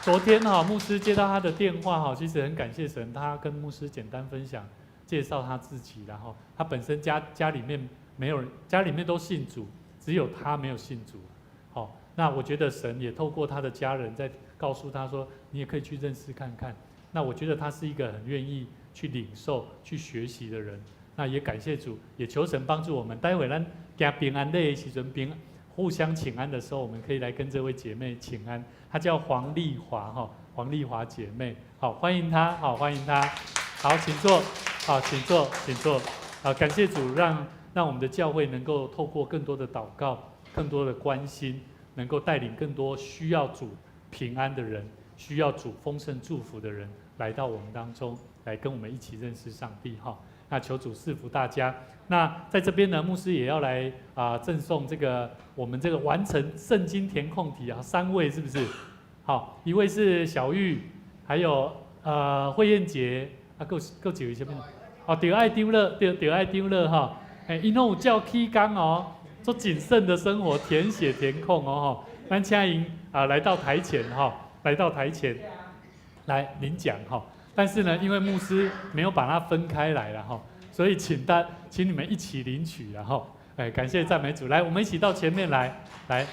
昨天哈，牧師接到他的電話哈，其實很感謝神，他跟牧師簡單分享介紹他自己，然後他本身家裡面沒有，家裡面都信主，只有他沒有信主。好，那我覺得神也透過他的家人在告訴他說，你也可以去認識看看。那我覺得他是一個很願意去領受、去學習的人。那也感謝主，也求神幫助我們。待會咱行平安禮的時陣，平互相請安的時候，我們可以來跟這位姐妹請安。她叫黃麗華哈，黃麗華姐妹，好，歡迎她，好，歡迎她。好，請坐，好，請坐，請坐。好，感謝主讓我們的教會能夠透過更多的禱告、更多的關心，能夠帶領更多需要主平安的人、需要主豐盛祝福的人來到我們當中，來跟我們一起認識上帝哈。那求主賜福大家。那在這邊呢，牧師也要來啊贈送這個我們這個完成聖經填空題啊，三位是不是？好，一位是小玉，還有慧燕姐，啊，閣閣一位啥物？哦，著愛長樂，著著愛長樂哈。欸，𪜶攏有照起工哦，做謹慎的生活，填寫填空哦吼。咱請𪜶啊來到台前哈，來到台前來領獎哈。但是呢，因為牧師沒有把它分開來了哈，所以請你們一起領取然後，哎，感謝讚美主，來，我們一起到前面來，來，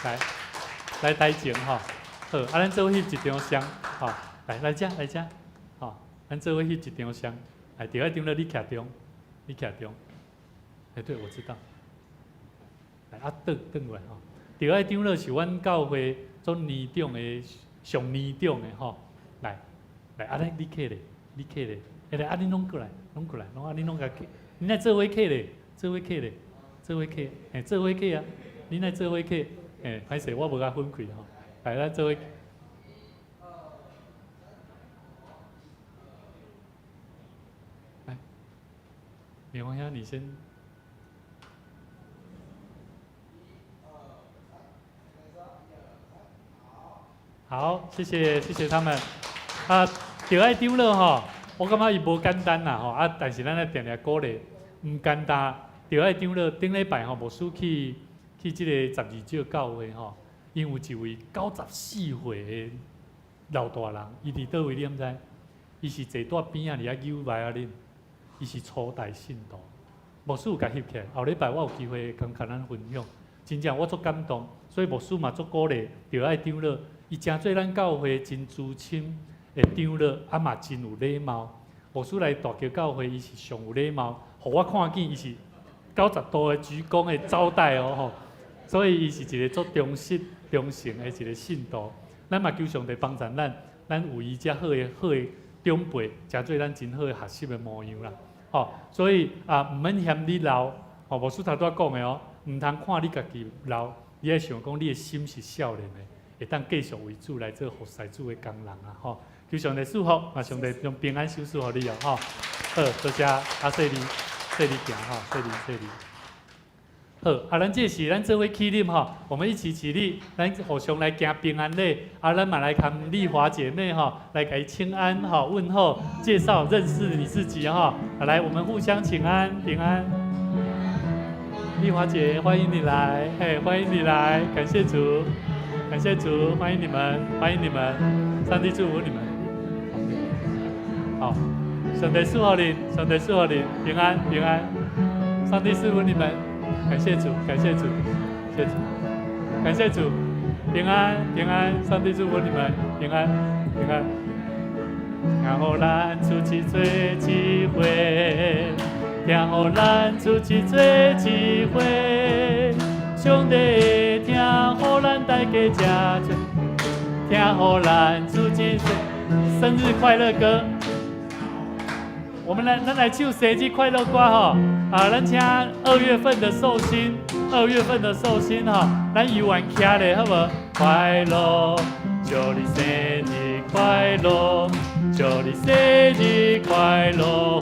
來，來台前哈，好，啊，咱做伙翕一張相，好，來來這來這，好，咱做伙翕一張相，來，著愛長樂你徛中，你徛中，哎，對，我知道，來，啊，轉轉過來吼，著愛長樂是阮教會足年長的，上年長的吼，來。來，啊，你客咧，你客咧，欸來，啊，恁攏過來，攏過來，攏啊，恁攏共客，恁來做伙客咧，做伙客咧，做伙客，欸，做伙客啊，恁來做伙客，欸，歹勢我無共分開吼，來，咱做伙。來，美紅兄，你先。好，謝謝，謝謝他們。啊，著愛長樂吼，我感覺伊無簡單啦吼，啊，但是咱愛定定鼓勵，毋簡單。著愛長樂，頂禮拜吼，牧師去這個十二少教會吼，𪜶有一位94歲的老大人，伊佇佗位你敢知？伊是坐佇邊仔佇遐扭麥仔恁，伊是初代信徒。牧師有共翕起來，後禮拜我有機會共咱分享，真正我足感動，所以牧師嘛足鼓勵著愛長樂，伊誠做咱教會真資深。會長樂，啊嘛真有禮貌。牧師來大橋教會，伊是上有禮貌，予我看見伊是90度的鞠躬的招待哦吼。所以伊是一個足忠實、忠誠的一個信徒。咱嘛求上帝幫助咱，咱有伊遮好的好的長輩，誠做咱真好的學習的模樣啦。吼，所以啊，毋免嫌你老，吼，牧師頭拄仔講的哦，毋通看你家己老，你愛想講你的心是少年的，會當繼續為主來做服侍主的工人啊，吼。求上帝賜福，啊，上帝用平安賞賜予你哦，吼。好，多謝阿細你，細你行吼，細你細你。好，啊，咱這時咱做伙起立吼，我們一起起立，咱互相來行平安禮，啊，咱嘛來共麗華姐妹吼，來共伊請安吼，問候、介紹、認識你自己吼。來，我們互相請安，平安。麗華姐，歡迎你來，嘿，歡迎你來，感謝主，感謝主，歡迎你們，歡迎你們，上帝祝福你們。好，上帝賜福你，上帝賜福你，平安平安，上帝賜福你們，感謝主，感謝主，謝主，感謝主，平安平安，上帝祝福你們，平安平安。聽予咱出去做一伙，聽予咱出去做一伙，上帝聽予咱大家誠濟，聽予咱出去做生日快樂歌。我們來，咱來唱生日快樂歌吼！啊，咱請2月份的壽星，2月份的壽星吼，咱猶原徛咧好無？快樂，祝你生日快樂，祝你生日快樂，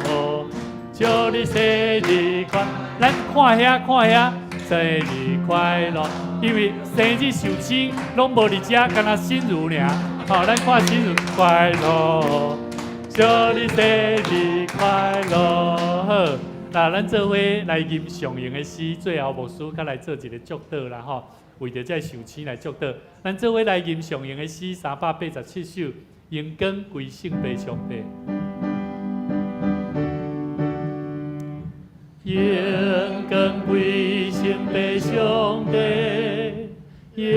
祝你生日快，咱看遐看遐，生日快樂，因為生日壽星攏無佇遮，干焦心如爾，吼，咱看心如快樂。祝你生日快樂！好，那咱做伙來吟上型的詩，最後牧師閣來做一個祝禱啦吼，為著這壽星來祝禱。咱做伙來吟上型的詩387首，榮光歸聖父上帝。榮光歸聖父上帝，榮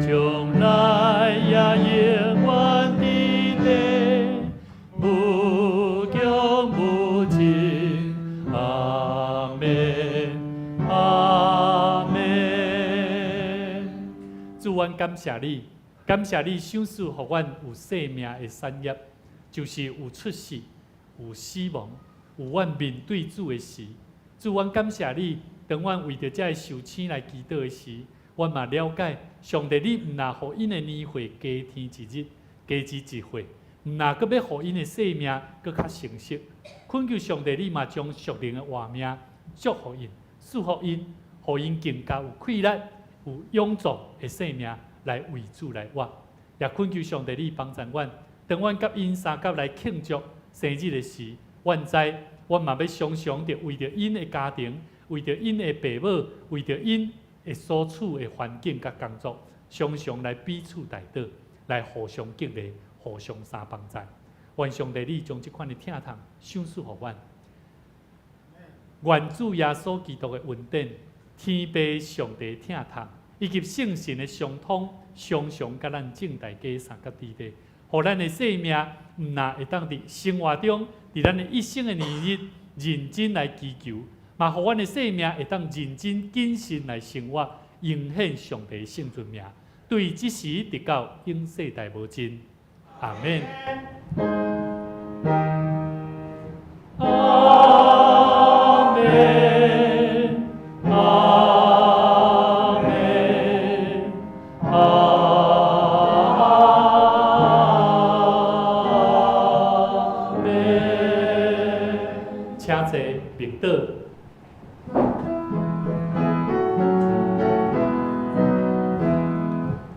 將來也永遠佇地，無窮無盡。阿們，阿們。主，阮感謝你，感謝你賞賜予阮有生命的產業，就是有出世、有死亡、有阮面對主的時。主，阮感謝你，當阮為著這个壽星來祈禱的時，阮嘛了解，上帝你毋若予𪜶的年歲加添一日、加添一歲，毋若閣欲予𪜶的生命閣較成熟。懇求上帝，你嘛將屬靈的活命祝福𪜶、賜福𪜶，予𪜶更加有氣力、有勇壯的生命來為主來活。也懇求上帝你幫助阮，當阮佮𪜶相佮來慶祝生日的時，阮知阮嘛欲常常著為著𪜶的家庭、為著𪜶的爸母、為著𪜶的所處的環境佮工作，常常來彼此代禱，來互相激勵、互相相幫助。願上帝你將這款的疼痛賞賜予阮。願主耶穌基督的恩典、天父上帝疼痛，以及聖神的相通，常常佮咱眾大家相佮佇咧，予咱的生命毋若會當佇生活中，佇咱的一生的年日，認真來祈求，嘛予阮的生命會當認真謹慎來生活，榮顯上帝聖尊名。對這時直到永世代無盡。阿們。阿們，阿們，阿們。請坐，默禱。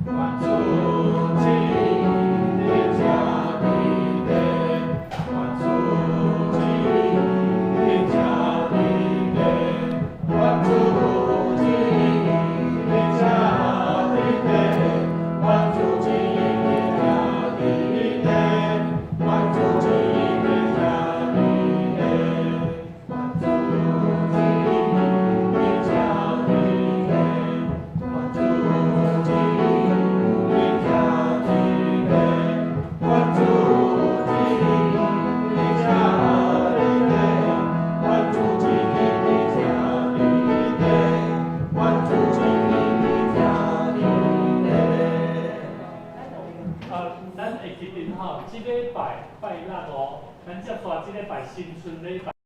願主旨意正佇地，願主旨意正佇地，願主旨意正佇地，願主旨意正佇地，願主旨意正佇地，願主旨意正佇地，願主旨意正佇地，願主旨意正佇地，願主旨意正佇地，願主旨意正佇地。咱會記得吼，這禮拜拜六哦，咱接續這禮拜新春禮拜。